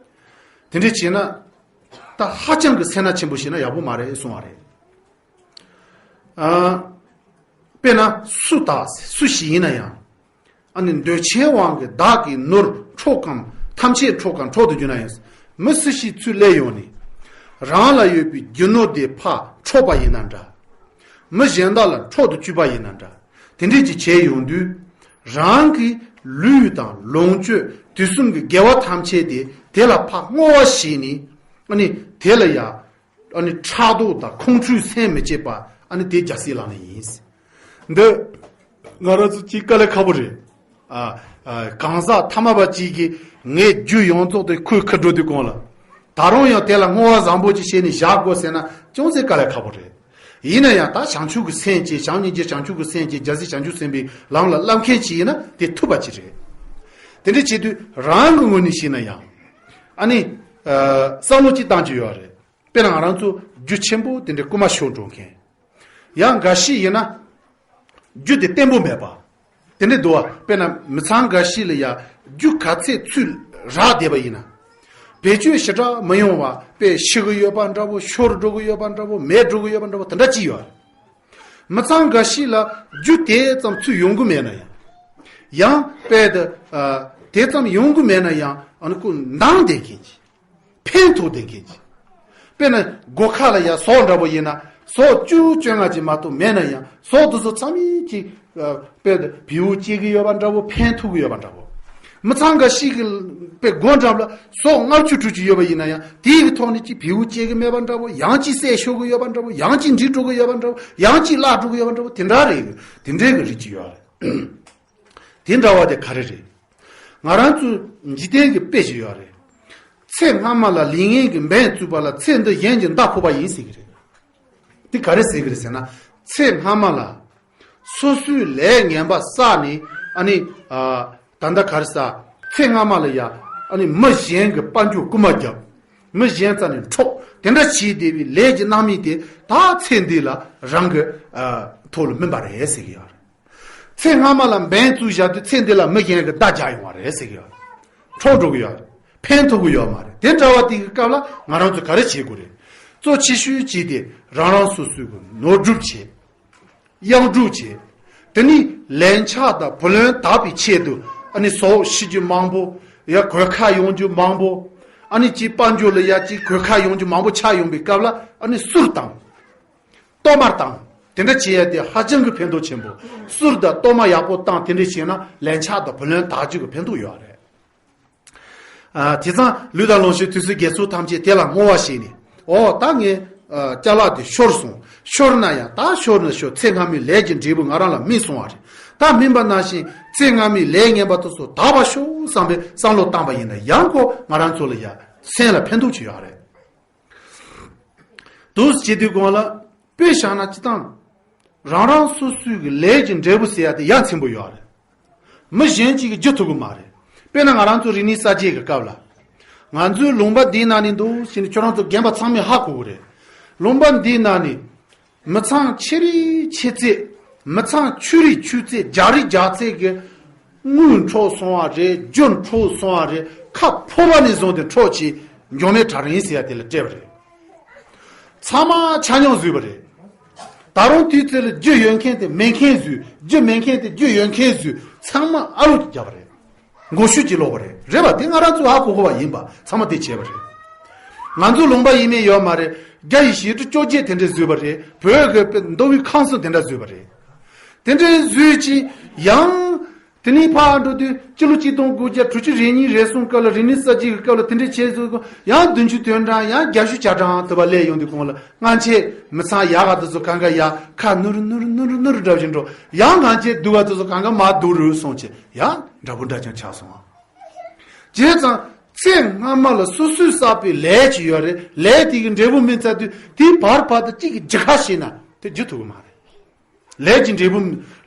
དེ་འདྲ་བྱས་ན། ད་ཧ་ཅང་གི་སེར་སྣ་ཆེན་པོ་བྱས་ན་ཡག་པོ་མ་རེད་གསུང་བ་རེད། ཨ། དཔེར་ན་སུ་དག་སུ་ཞིག་ཡིན་ན་ཡང་། ཨ་ནི་འདོད་ཆེན་དབང་གིས་བདག་གི་ནོར་འཕྲོག་གམ། ཐམས་ཅད་འཕྲོག་གམ་འཕྲོག་ཏུ་འཇུག་ན་ཡང་། མི་སུ་ཞིག་ཚུར་སླེབས་ཡོང་ནས། རང་ལ་ཡོད་པའི་རྒྱུ་ནོར་དེ་ཕར་འཕྲོག་པ་ཡིན་ན་འདྲ། མི་གཞན་དག་ལ་འཕྲོག་ཏུ་བཅུག་པ་ཡིན་ན་འདྲ། དེ་འདྲས་ཀྱི་བྱས་ཡོང་དུས། རང་གི་ལུས་དང་ལོངས་སྤྱོད་དུས་གསུམ་གྱི་དགེ་བ་ཐམས་ཅད་དེ་དེ་ལ་ཕར་བསྔོ་བ་བྱས་ནས། ཨ་ནི་དེ་ལ་ཡ། ཨ་ནི་ཕྲག་དོག་དང་ཁོང་ཁྲོའི་སེམས་མི་བྱེད་པ། ཨ་ནི་དེ་རྒྱལ་སྲས་ལག་ལེན་ཡིན། འདི་ང་རང་ཚོ་གཅིག་དཀའ་ལས་ཁག་པོ་རེད། ཨ། ཨ། གང་ཟག་ཐ་མལ་པ་གཅིག་གིས་ངའི་རྒྱུ་ཡོངས་རྫོགས་དེ་ཁོའི་ཁུར་འགྲོ་དུས་གོང་ལ། ད་རུང་ཡང་དེ་ལ་བསྔོ་བ་བཟང་པོ་ཅིག་བྱས་ནས་བཞག་དགོས་ཟེར་ན་ཅུང་ཟད་དཀའ་ལས་ཁག་པོ་རེད། ཡིན་ན་ཡང་ད་བྱང་ཆུབ་ཀྱི་སེམས་ཀྱིས། བྱམས་སྙིང་རྗེ་བྱང་ཆུབ་ཀྱི་སེམས་ཀྱིས་རྒྱལ་སྲས་བྱང་ཆུབ་སེམས་དཔའི་ལམ་ལ་བསླབ་མཁན་ཅིག་ཡིན་ན་དེ་ཐུབ་པ་ཅིག་རེད། དེ་འདྲ་བྱེད་དུས་རང་གི་ངོས་ནས་བཤད་ན་ཡང་། ཨ་ནི། ཨ། བསམ་བློ་ཅིག་བཏང་རྒྱུ་ཡོད་རེད། དཔེར་ན་ང་རང་ཚོ་རྒྱུ་ཆེན་པོ་དེ་འདྲའི་རྐུ་མ་ཤོར་འགྲོ་མཁན། ཡང་འགའ་ཞིག་ཡིན་ན། རྒྱུ་དེ་བརྟན་པོ་མེད་པ། དེ་འདྲ་འདུག་བ། དཔེར་ན་མི་ཚང་འགའ་ཞིག་ལ་ཡ་རྒྱུ་ག་ཚད་ཚུར་རག་བསྡད་པ་ཡིན་ན། བེད་སྤྱོད་ཞེ་དྲག་མི་ཡོང་བ། དཔེ་ཤི་གི་ཡོད་པ་འདྲ་བོ། ཤོར་འགྲོ་གི་ཡོད་པ་འདྲ་བོ། མེད་འགྲོ་གི་ཡོད་པ་འདྲ་བོ། དེ་འདྲ་ཅིག་ཡོད་རེད། མི་ཚང་འགའ་ཞིག་ལ་རྒྱུ་དེ་ཙམ་ཚུར་ཡོང་གི་མེད་ན་ཡང་། ཡང་དཔེ་དེ། ཨ། དེ་ཙམ་ཡོང་གི་མེད་ན་ཡང་། ཨ་ནི་ཁོ་འདང་བསྡད་མཁན་ཅིག་ཕན་ཐོགས་བསྡད་མཁན་ཅིག་དཔེར་ན་སྒོ་ཁ་ལ་ཡ་ཟོག་འདྲ་པོ་ཡིན་ན། ཟོག་བཅུ་བཅོ་ལྔ་ཅིག་མ་གཏོགས་མེད་ན་ཡང་། ཟོག་དེ་ཚོ་ཚང་མས་ཅིག་ཨ། དཔེ་བེའུ་སྐྱེ་གི་ཡོད་པ་འདྲ་པོ། ཕན་ཐོགས་གི་ཡོད་པ་འདྲ་པོ། མི་ཚང་འགའ་ཞིག་གི་དཔེ་སྒོ་འགྲམ་ལ་ཟོག་ལྔ་བཅུ་དྲུག་ཅུ་ཡོད་པ་ཡིན་ན་ཡང་། དེའི་གི་ཐོག་ནས་ཅིག་བེའུ་སྐྱེ་གི་མེད་པ་འདྲ་པོ། ཡང་ཅིག་བསད་ཤོར་གི་ཡོད་པ་འདྲ་པོ། ཡང་ཅིག་འགྲིབ་འགྲོ་གི་ཡོད་པ་འདྲ་པོ། ཡང་ཅིག་བརླག་འགྲོ་གི་ཡོད་པ་འདྲ་པོ། དེ་འདྲ་རེད། དེ་འདྲའི་གི་རིགས་ཅིག་ཡོད་རེད། དེ་འདྲ་བ་དེ་ག་རེ་རེད། ང་རང་ཚོའི་འཇིག་རྟེན་གྱི་དཔེ་ཞིག་ཡོད་རེད། ཚེ་སྔ་མ་ལ་ལས་ངན་གྱི་འབེན་བཙུགས་པ་ལ། ཚེ་འདི་གཞན་གྱི་མདའ་ཕོག་པ་ཡིན་ཟེར་གྱི་རེད། འདི་ག་རེ་ཟེར་གྱི་རེད་ཟེར་ན། ཚེ་སྔ་མ་ལ་སོ་སོའི་ལས་ངན་པ་བསགས་ནས། ཨ་ནི། ཨ། ད་ལྟ་ག་རེ་ཟ། ཚེ་སྔ་མ་ལ་ཡ། ཨ་ནི་མི་གཞན་གྱི་དཔལ་འབྱོར་རྐུ་མ་བརྒྱབ། མི་གཞན་རྩ་ནས་འཕྲོག་དེ་འདྲ་བྱས་བསྡད་པའི་ལས་ཀྱི་རྣམ་སྨིན་དེ་ད་ཚེ་འདི་ལ་རང་གི། ཨ། ཐོག་ལ་སྨིན་པ་རེད་ཟེར་གྱི་ཡོད་རེད། ཚེ་སྔ་མ་ལ་འབེན་བཙུགས་བཞག་དུས་ཚེ་འདི་ལ་མི་གཞན་གྱིས་མདའ་རྒྱག་ཡོང་བ་རེད་ཟེར་གྱི་ཡོད་རེད། འཕྲོག་འགྲོ་གི་ཡོད་རེད། ཕན་ཐོགས་ཀྱི་ཡོད་མ་རེད། དེ་འདྲ་བ་དེ་གི་སྐབས་ལ་ང་རང་ཚོས་ག་རེ་བྱེད་དགོས་རེད། གཙོ་ཆེ་ཤོས་གཅིག་དེ་རང་རང་སོ་སོའི་གི་ནོར་སྒྲུབ་བྱེད། གཡང་སྒྲུབ་བྱེད། དེ་ནས་ལན་ཆགས་དང་བུ་ལོན་བདག་པའི་ཆེད་དུ། ཨ་ནི་ཟོག་ཤི་རྒྱུ་མང་པོ། ཡ་གོད་ཁ་ཡོང་རྒྱུ་མང་པོ། ཨ་ནི་ཅིག་དཔལ་འབྱོར་ལ་ཡ་ཅིག་གོད་ཁ་ཡོང་རྒྱུ་མང་པོ་ཆགས་ཡོང་པའི་སྐབས་ལ། ཨ་ནི་གསུར་བཏང་། གཏོར་མ་བཏང་། དེ་འདྲ་བྱེད་ཡ་དེ་ཧ་ཅང་གི་ཕན་ཐོགས་ཆེན་པོ། གསུར་དང་གཏོར་མ་ཡག་པོ་བཏང་། དེ་འདྲ་བྱས་ན་ལན་ཆགས་དང་བུ་ལོན་དག་རྒྱུ་གི་ཕན་ཐོགས་ཡོད་རེད། ཨ། དེ་ཙང་ལུས་དང་ལོངས་སྤྱོད་དུས་གསུམ་དགེ་ཚོགས་ཐམས་ཅད་དེ་ལ་བསྔོ་བ་བྱས་ནས། ཨོ་ད་ངའི། ཨ། ཅ་ལག་དེ་ཤོར་སོང་། ཤོར་ན་ཡང་ད་ཤོར་ན་ཤོར། ཚེ་སྔ་མའི་ལས་ཀྱི་འབྲས་བུ་ང་རང་ལ་སྨིན་སོང་བ་རེད། ད་སྨིན་པ་ནང་བཞིན་ཚེ་སྔ་མའི་ལས་ངན་པ་དེ་ཚོ་དག་པ་ཤོག་བསམ་པའི་བསམ་བློ་བཏང་པ་ཡིན་ན་ཡང་ཁོ་ང་རང་ཚོ་ལ་ཡ་སེམས་ལ་ཕན་ཐོགས་ཅིག་ཡོད་རེད། དུས་བྱེད་དུས་གོང་ལ་དཔེ་བཞག་ན་སྤྱིར་བཏང་རང་རང་སོ་སོའི་གི་ལས་ཀྱི་འབྲས་བུ་ཟེར་ཡ་དེ་ཡ་མཚན་པོ་ཡོད་རེད། མི་གཞན་གཅིག་གིས་བསྒྱུར་ཐུབ་གི་མ་རེད། དཔེར་ན་ང་རང་ཚོ་རིག་གནས་གསར་བརྗེ་གི་སྐབས་ལ། ང་ཚོའི་ལུང་པ་འདིའི་ནང་ནས་འདུག་ཟེར་ནས་ཁྱོད་རང་ཚོ་རྒན་པ་ཚང་མས་ཧ་གོ་གི་རེད། ལུང་པ་འདིའི་ནང་ནས་མི་ཚང་ཆེ་རིགས་ཆེ་ཚད། མི་ཚང་ཆུང་རིགས་ཆུང་ཚད། རྒྱག་རིགས་རྒྱག་ཚད་ཀྱི་དངུལ་འཕྲོག་སོང་བ་རེད། རྒྱུ་འཕྲོག་སོང་བ་རེད། ཁ་ཕོར་པ་ནས་བཟུང་སྟེ་འཕྲོག་བྱས་འགྱོ་མེད་དྲག་རིང་ཟེར་ཡ་དེ་ལ་སྤྲད་པ་རེད། ཚང་མ་ཆ་སྙོམས་བཟོས་པ་རེད། ད་རུང་དུས་ཚོད་ལ་རྒྱུ་ཡོད་མཁན་དེ་མེད་མཁན་བཟོས། རྒྱུ་མེད་མཁན་དེ་རྒྱུ་ཡོད་མཁན་བཟོས། ཚང་མ་ཨ་ལོ་རྒྱབ་པ་རེད། མགོ་ཤུགས་ཀྱིས་ལོག་པ་རེད། རེད་པ། དེ་ང་རང་ཚོ་ཧ་གོ་གོ་བ་ཡིན་པ། ཚང་མ་དེ་བྱས་པ་རེད། ང་ཚོ་ལུང་པ་ཡིན་མིན་ཡོད་མ་རེད། རྒྱ་ཡི་ཞི་ཀྲི་བཅོ་བརྒྱད་དེ་འདྲས་བཟོས་པ་རེད། བོད་ཀྱི་དཔེ་མདོ་དབུས་ཁམས་གསུམ་དེ་འདྲ་བཟོས་པ་རེད། དེ་འདྲས་བཟོས་ཀྱི་ཡང་། དེ་ནས་ཕར་འགྲོ་དུས་སྤྱི་ལོ་གཅིག་སྟོང་དགུ་བརྒྱ་དྲུག་ཅུ་རེ་གཉིས་རེ་གསུམ་སྐབས་ལ། རིག་གནས་གསར་བརྗེ་གི་སྐབས་ལ་དེ་འདྲས་བྱས་སོང་། ཡང་བདུན་ཅུ་དོན་གྲངས། ཡང་བརྒྱད་ཅུ་གྱ་གྲངས་དུ་བ་སླེབས་ཡོང་དུས་གོང་ལ། སྔན་ཆད་མི་ཚང་ཡག་ག་དེ་ཚོ་གང་ག་ཡ་ཁ་ནུར་ནུར་ནུར་ནུར་འདྲ་བཞིན་འགྲོ། ཡང་སྔན་ཆད་སྡུག་ག་དེ་ཚོ་གང་ག་མར་སྡུག་རུ་སོང་བྱས། ཡང་འདྲ་པོ་འདྲ་ཅན་ཆགས་སོང་བ། བྱས་ཙང་ཚེ་སྔ་མ་ལ་སོ་སོས་བསགས་པའི་ལས་ཅིག་ཡོད་རེད། ལས་དེ་གི་འབྲས་བུ་སྨིན་ཚར་དུས་དེའི་བར་བར་དུ་གཅིག་གི་ལྗིད་ཁ་ཤེས་ན་དེ་འགྱུར་ཐུབ་ཀྱི་མ་རེད། ལས་ཀྱི་འབྲས་བུ།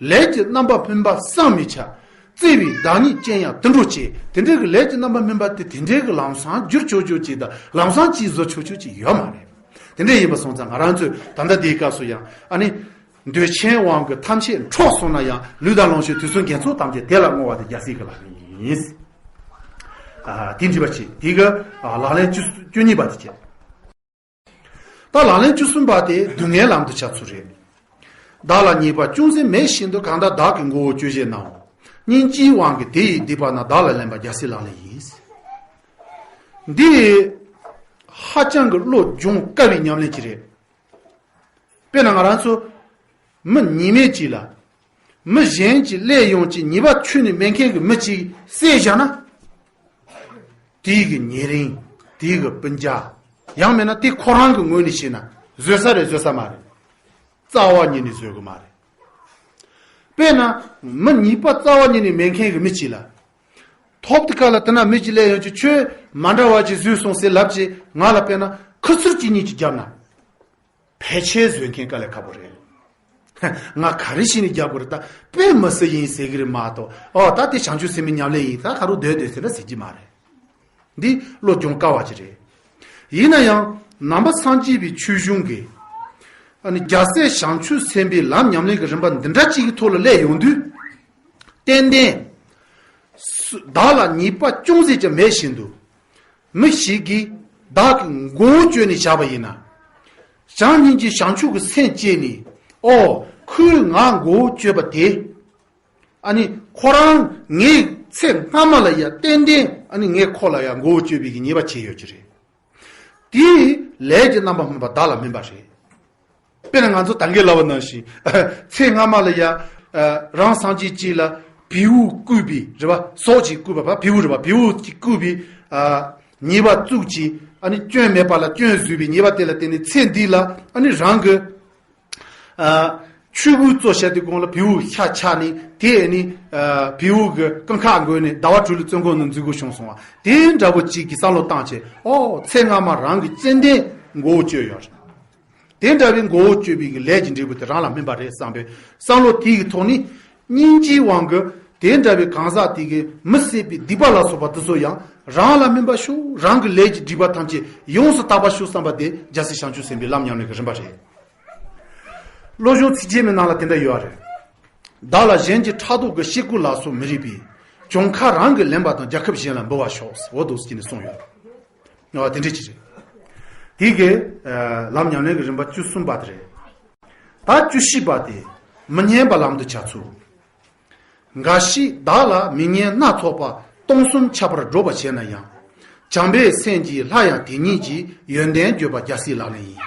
ལས་ཀྱི་རྣམ་པར་སྨིན་པ་བསམ་མི་ཁྱབ། བརྩེ་བའི་བདག་ཉིད་ཅན་ཡང་དུད་འགྲོ་སྐྱེ། དེ་འདྲའི་གི་ལས་ཀྱི་རྣམ་པར་སྨིན་པ་དེ་དེ་འདྲའི་གི་ལམ་སང་འགྱུར་ཆོག་ཆོག་ཅིག་དང་། ལམ་སང་ཅིག་བཟོ་ཆོག་ཆོག་ཅིག་ཡོད་མ་རེད། དེ་འདྲ་ཡིན་པ་སོང་ཙང་ང་རང་ཚོས་ད་ལྟ་འདིའི་སྐབས་སུ་ཡང་། ཨ་ནི། འདོད་ཆེན་དབང་གིས་ཐམས་ཅད་འཕྲོག་སོང་ན་ཡང་། ལུས་དང་ལོངས་སྤྱོད་དུས་གསུམ་དགེ་ཚོགས་ཐམས་ཅད་དེ་ལ་བསྔོ་བ་དེ་རྒྱལ་སྲས་ཀྱི་ལག་ལེན་ཡིན། ཨ། དེ་འདྲ་བ་ཅིག་དེ་གི། ཨ། ལག་ལེན་བཅུ་བཅུ་གཉིས་པ་དེ་བྱས། ད་ལག་ལེན་བཅུ་གསུམ་པ་དེ་སྡུག་བསྔལ་ལམ་དུ་བྱ་ཚུལ་རེད། བདག་ལ་ཉེས་པ་ཅུང་ཟད་མེད་བཞིན་དུ། གང་དག་བདག་གི་མགོ་བོ་གཅོད་བྱེད་ནའང་། སྙིང་རྗེའི་དབང་གིས་དེ་ཡི་སྡིག་པ་རྣམས། བདག་ལ་ལེན་པ་རྒྱལ་སྲས་ལག་ལེན་ཡིན། འདི་ཧ་ཅང་གི་བློ་སྦྱོང་དཀའ་བའི་ཉམས་ལེན་ཅིག་རེད། དཔེར་ན་ང་རང་ཚོ་མི་ཉེས་མེད་ཅིག་ལ། མི་གཞན་གྱིས་སླེབས་ཡོང་ཅིག་ཉེས་པ་ཁྱོན་ནས་མེད་མཁན་གྱི་མི་གཅིག་བསད་བཞག་ན། དེའི་གི་ཉེ་རིང་། དེའི་གི་སྤུན་ཀྱག་ཡང་མིན་ན་དེ་ཁོ་རང་གི་ངོས་ནས་བཤད་ན་བཟོད་ས་རེད་བཟོད་ས་མ་རེད། རྩ་བ་ཉིད་ནས་བཟོ་གི་མ་རེད། དཔེར་ན། མི་ཉེས་པ་རྩ་བ་ཉིད་ནས་མེད་མཁན་གྱི་མི་གཅིག་ལ། ཐོབ་དེ་ག་ལ་དེ་ན་མི་གཅིག་སླེབས་ཡོང་ཅིག་ཁྱོད་མ་འདྲ་བ་ཅིག་བཟོས་སོང་ཟེར་ལབ་ཅིག་ང་ལ་དཔེར་ན་ཁུ་ཚུར་གཅིག་གཉིས་ཅིག་བརྒྱབ་ན། ཕལ་ཆེར་བཟོད་མཁན་དཀའ་ལས་ཁག་པོ་རེད། ང་ག་རེ་བྱས་ནས་རྒྱག་དགོས་རེད། ད་དཔེ་མི་སྲིད་ཡིན་ཟེར་གི་རེད་མ་གཏོགས། ཨོ་ད་དེ་བྱང་ཆུབ་སེམས་དཔའི་ཉམས་ལེན་ཡིན། ད་ག་རུ་སྡོད་སྡོད་ཟེར་ན་ཟེར་གྱི་མ་རེད། འདི་བློ་སྦྱོང་དཀའ་བ་ཅིག་རེད། ཡིན་ན་ཡང་ནང་པ་སངས་རྒྱས་པའི་ཆོས་གཞུང་གི། ཨ་ནི་རྒྱལ་སྲས་བྱང་ཆུབ་སེམས་དཔའི་ལམ་ཉམས་ལེན་གྱི་རིམ་པ་འདི་འདྲ་ཅིག་གི་ཐོག་ལ་སླེབས་ཡོང་དུས། ཏན་ཏན། སུ་བདག་ལ་ཉེས་པ་ཅུང་ཟད་ཀྱང་མེད་བཞིན་དུ། མི་ཞིག་གིས་བདག་གི་མགོ་བོ་གཅོད་ནས་བཞག་པ་ཡིན་ན། བྱམས་སྙིང་རྗེ་བྱང་ཆུབ་ཀྱི་སེམས་སྐྱེས་ནས། ཨོ། ཁོས་ང་མགོ་བོ་གཅོད་པ་དེ། ཨ་ནི་ཁོ་རང་ངས་ཚེ་སྔ་མ་ལ་ཡང་ཏན་ཏན་ཨ་ནི་ངས་ཁོ་ལ་ཡང་མགོ་བོ་གཅོད་པའི་གི་ཉེས་པ་བྱས་ཡོད་ཀྱི་རེད། དེའི་ལས་ཀྱི་རྣམ་པ་སྨིན་པ་བདག་ལ་སྨིན་པ་རེད། དཔེར་ན་ང་ཚོ་ད་གིན་ལབ་པ་ནང་བཞིན། ཚེ་སྔ་མ་ལ་ཡ། རང་སངས་རྒྱས་གཅིག་ལ་བེའུ་བརྐུས་པའི་རེད་པ། སྲོག་ཅིག་བརྐུས་པ་བ་བེའུ་རེད་པ། བེའུ་ཅིག་བརྐུས་པའི། ཉེས་པ་བཙུགས་ཀྱིས་ཨ་ནི་སྐྱོན་མེད་པ་ལ་སྐྱོན་བཟོས་པའི་ཉེས་པ་དེ་ལ་བརྟེན་ནས་ཚེ་འདི་ལ་ཨ་ནི་རང་གི་ཆོས་གོས་བཙོ་བྱ་དེ་གོང་ལ་བེའུ་ཤ་ཆག་ནས་དེ་ནི་བེའུ་གི་རྐང་ཁག་འགོས་ནས་ཟླ་བ་དྲུག་ལ་བཙོན་ཁང་ནང་འཛུལ་དགོས་བྱུང་སོང་བ། དེ་འདྲ་བོ་གཅིག་གི་བསམ་བློ་བཏང་བྱས། ཨོ་ཚེ་སྔ་མ་རང་གི་ཙན་དན་མགོ་བོ་གཅོད་ཡོད་རེད། དེ་འདྲ་བའི་མགོ་བོ་གཅོད་པའི་གི་ལས་ཀྱི་འབྲས་བུ་དེ་རང་ལ་སྨིན་པ་རེད་བསམ་པའི་བསམ་བློ་དེའི་གི་ཐོག་ནས་སྙིང་རྗེའི་དབང་གིས་དེ་འདྲ་བའི་གང་ཟག་དེ་གི་མི་བསད་པའི་སྡིག་པ་ལ་སོགས་པ་དེ་ཚོ་ཡང་རང་ལ་སྨིན་པ་ཤོག་རང་གི་ལས་ཀྱི་སྒྲིབ་པ་ཐམས་ཅད་ཡོངས་སུ་དག་པ་ཤོག་བསམ་པ་དེ་རྒྱལ་སྲས་བྱང་ཆུབ་སེམས་དཔའི་ལམ་ཉམས་ལེན་གྱི་རིམ་པ་རེད། བློ་སྦྱོང་ཚིགས་བཅད་མའི་ནང་ལ་དེ་འདྲ་ཡོད་རེད། བདག་ལ་གཞན་གྱི་ཕྲག་དོག་གི་ཤིག་ཀུ་ལ་སོགས་མི་རིགས་པའི། གྱོང་ཁ་རང་གིས་ལེན་པ་དང་རྒྱལ་ཁབ་གཞན་ལ་འབུལ་བར་ཤོག་འོ་འདུག་སེ་ནས་གསུངས་ཡོད། ཨ་དེ་འདྲ་ཅིག་རེད། དེ་གའི་ལམ་ཉམས་ལེན་གྱི་རིམ་པ་བཅུ་གསུམ་པ་དེ་རེད། ད་བཅུ་བཞི་པ་དེ་མི་སྙན་པ་ལམ་དུ་བྱ་ཚུལ། འགའ་ཞིག་བདག་ལ་མི་སྙན་སྣ་ཚོགས་པ་སྟོང་གསུམ་ཁྱབ་པར་སྒྲོག་པར་བྱས་ན་ཡང་། བྱམས་པའི་སེམས་ཀྱིས་སླར་ཡང་དེ་ཉིད་ཀྱི་ཡོན་ཏན་བརྗོད་པ་རྒྱལ་སྲས་ལག་ལེན་ཡིན།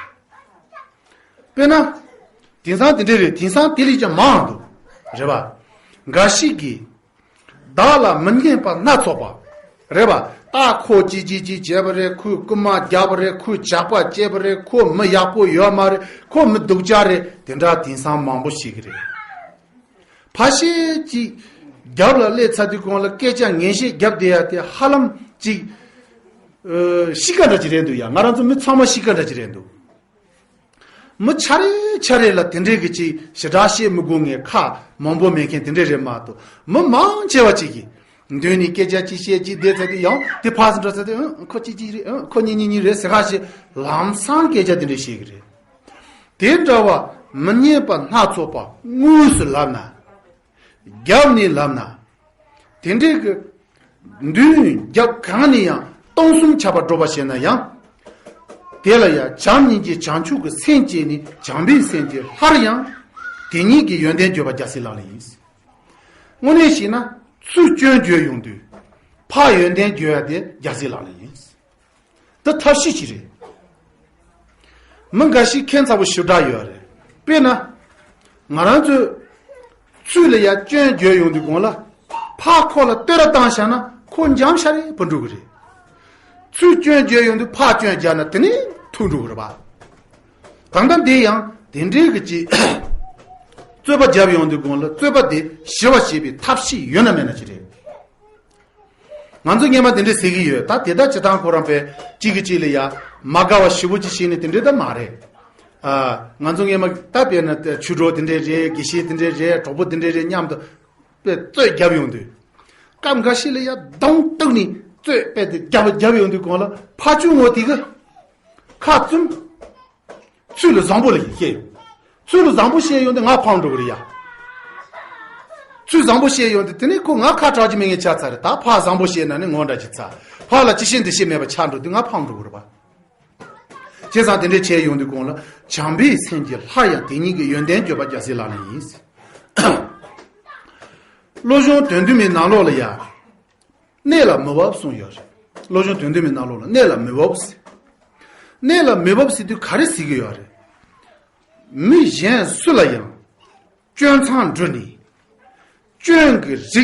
དཔེར་ན། དེང་སང་དེ་འདྲ་རེད། དེང་སང་དེ་ལས་ཀྱང་མང་འདུག་རེད་པ། འགའ་ཞིག་གིས། བདག་ལ་མི་སྙན་པ་སྣ་ཚོགས་པ། རེད་པ། ད་ཁོ་ཅི་ཅི་ཅི་བྱས་པ་རེད། ཁོས་རྐུན་མ་བརྒྱབ་པ་རེད། ཁོས་ཇག་པ་བྱས་པ་རེད། ཁོ་མི་ཡག་པོ་ཡོད་མ་རེད། ཁོ་མི་སྡུག་ཅག་རེད། དེ་འདྲ་དེང་སང་མང་པོ་ཞིག་གི་རེད། ཕ་ཤེད་ཅིག་རྒྱབ་ལ་སླེབས་ཚར་དུས་གོང་ལ་སྐད་ཆ་ངན་བཤད་རྒྱབ་བསྡད་ཡ་དེ་ཧ་ལམ་ཅིག་ཨ་གཤིས་ཀ་འདྲ་ཅིག་རེད་འདུག་ཡ། ང་རང་ཚོ་མི་ཚང་མ་གཤིས་ཀ་འདྲ་ཅིག་རེད་འདུག་མི་ཆ་རེ་ཆ་རེ་ལ་དེ་འདྲའི་གི་ཅིག་ཞེ་དྲག་བཤད་མི་དགོས་ངེས་ཁ་མང་པོ་མེད་མཁན་དེ་འདྲས་རེད་མ་གཏོགས། མི་མང་ཆེ་བ་ཅིག་གིས་མདུན་ནས་སྐད་ཆ་ཅིག་བཤད་ཅིག་བསྡད་ཚར་དུས་ཡང་དེ་ཕར་ཚུར་འགྲོ་ཚར་དུས་ཨང་ཁོ་གཅིག་གཅིག་རེད། ཨང་ཁོ་གཉིས་གཉིས་གཉིས་རེད་ཟེར་ཁ་ཞིག་ལམ་སང་སྐད་ཆ་དེ་འདྲས་བཤད་གི་རེད། དེ་འདྲ་བ་མི་སྙན་པ་སྣ་ཚོགས་པ་དངོས་སུ་ལབ་ན། རྒྱབ་ནས་ལབ་ན། དེ་འདྲའི་གི་མདུན་རྒྱབ་གང་ནས་ཡང་སྟོང་གསུམ་ཁྱབ་པར་སྒྲོག་པ་བྱས་ན་ཡང་། དེ་ལ་ཡང་བྱམས་སྙིང་རྗེ་བྱང་ཆུབ་ཀྱི་སེམས་བསྐྱེད་ནས་བྱམས་པའི་སེམས་ཀྱིས་སླར་ཡང་དེ་ཉིད་ཀྱི་ཡོན་ཏན་བརྗོད་པ་རྒྱལ་སྲས་ལག་ལེན་ཡིན། དངོས་གནས་བྱས་ན་ཚུར་སྐྱོན་བརྗོད་ཡོང་དུས་ཕར་ཡོན་ཏན་བརྗོད་ཡ་དེ་རྒྱལ་སྲས་ལག་ལེན་ཡིན། འདི་ཐབས་ཤེས་ཅིག་རེད། མི་འགའ་ཞིག་ཁྱད་མཚར་པོ་ཞེ་དྲག་ཡོད་རེད། དཔེར་ན། ང་རང་ཚོས་ཚུར་ལ་ཡ་སྐྱོན་བརྗོད་ཡོང་དུས་གོང་ལ་ཕར་ཁོ་ལ་བསྟོད་ར་བཏང་བཞག་ན་ཁོ་འཇམ་ཤ་རེ་བུད་འགྲོ་གི་རེད། ཚུར་སྐྱོན་བརྗོད་ཡོང་དུས་ཕར་སྐྱོན་བརྒྱབ་ན་དེ་ནས་ཐུག་འགྲོ་གི་རེད་པ། ད་ལྟ་འདི་ཡང་དེ་འདྲའི་གི་ཅིག་རྩོད་པ་བརྒྱབ་ཡོང་དུས་གོང་ལ་རྩོད་པ་དེ་ཞི་བ་བྱེད་པའི་ཐབས་ཤེས་ཡོད་ན་མེད་ན་ཅི་རེད། ང་ཚོ་སྔས་མ་དེ་འདྲས་ཟེར་གྱི་ཡོད། ད་དེ་ལྟར་བྱེད་སྟངས་ཁོ་རང་དཔེ་གཅིག་གིས་གཅིག་ལ་ཡ་མ་དགའ་བ་ཞེ་པོ་ཅིག་བྱས་ནས་དེ་འདྲས་ད་མ་རེད། ཨ། ང་ཚོ་སྔས་མ་ད་དཔེར་ན་ཆོས་གྲོགས་དེ་འདྲས་རེད། དགེ་བཤེས་དེ་འདྲས་རེད། གྲོགས་པོ་དེ་འདྲས་རེད་མཉམ་དུ་དཔེ་རྩོད་རྒྱབ་ཡོང་དུས། སྐབས་འགའ་ཤས་ལ་ཡ་གདོང་གཏུག་ནས་རྩོད་དཔེ་དེ་རྒྱབ་རྒྱབ་ཡོང་དུས་གོང་ལ་ཕར་ཕྱོགས་ངོ་དེ་གི་ཁ་བཙུམ། ཚུལ་ལ་བཟང་པོ་ལ་བཤད་ཡོང་། ཚུལ་ལ་བཟང་པོ་བཤད་ཡོང་དུས་ང་ཕམ་འགྲོ་གི་རེད་ཡ། ཚུལ་བཟང་པོ་བཤད་ཡོང་དུས་དེ་ནས་ཁོ་ང་ཁ་གྲག་གི་མེད་ངེས་ཆགས་ཚར་རེད། ད་ཕར་བཟང་པོ་བཤད་ན་ནི་ངོ་འདྲ་གི་ཚར། ཕར་ལ་ཅི་བཤད་འདི་བཤད་མེད་པ་ཆགས་འགྲོ་དུས་ང་ཕམ་འགྲོ་གི་རེད་པ། བྱས་ཙང་དེ་འདྲས་བྱས་ཡོང་དུས་གོང་ལ་བྱམས་པའི་སེམས་ཀྱིས་སླར་ཡང་དེ་ཉིད་ཀྱི་ཡོན་ཏན་བརྗོད་པ་རྒྱལ་སྲས་ལག་ལེན་ཡིན། བློ་སྦྱོང་དོན་བདུན་མའི་ནང་ལོགས་ལ་ཡ། གནས་ལ་མི་འབབ་གསུངས་ཡོད་རེད། བློ་སྦྱོང་དོན་བདུན་མའི་ནང་ལོགས་ལ་གནས་ལ་མི་འབབ་ཟེར། གནས་ལ་མི་འབབ་ཟེར་དུས་ག་རེ་ཟེར་གྱི་ཡོད་རེད། མི་གཞན་སུ་ལ་ཡང་སྐྱོན་མཚང་འབྲུ་ནས་སྐྱོན་གྱི་རིགས་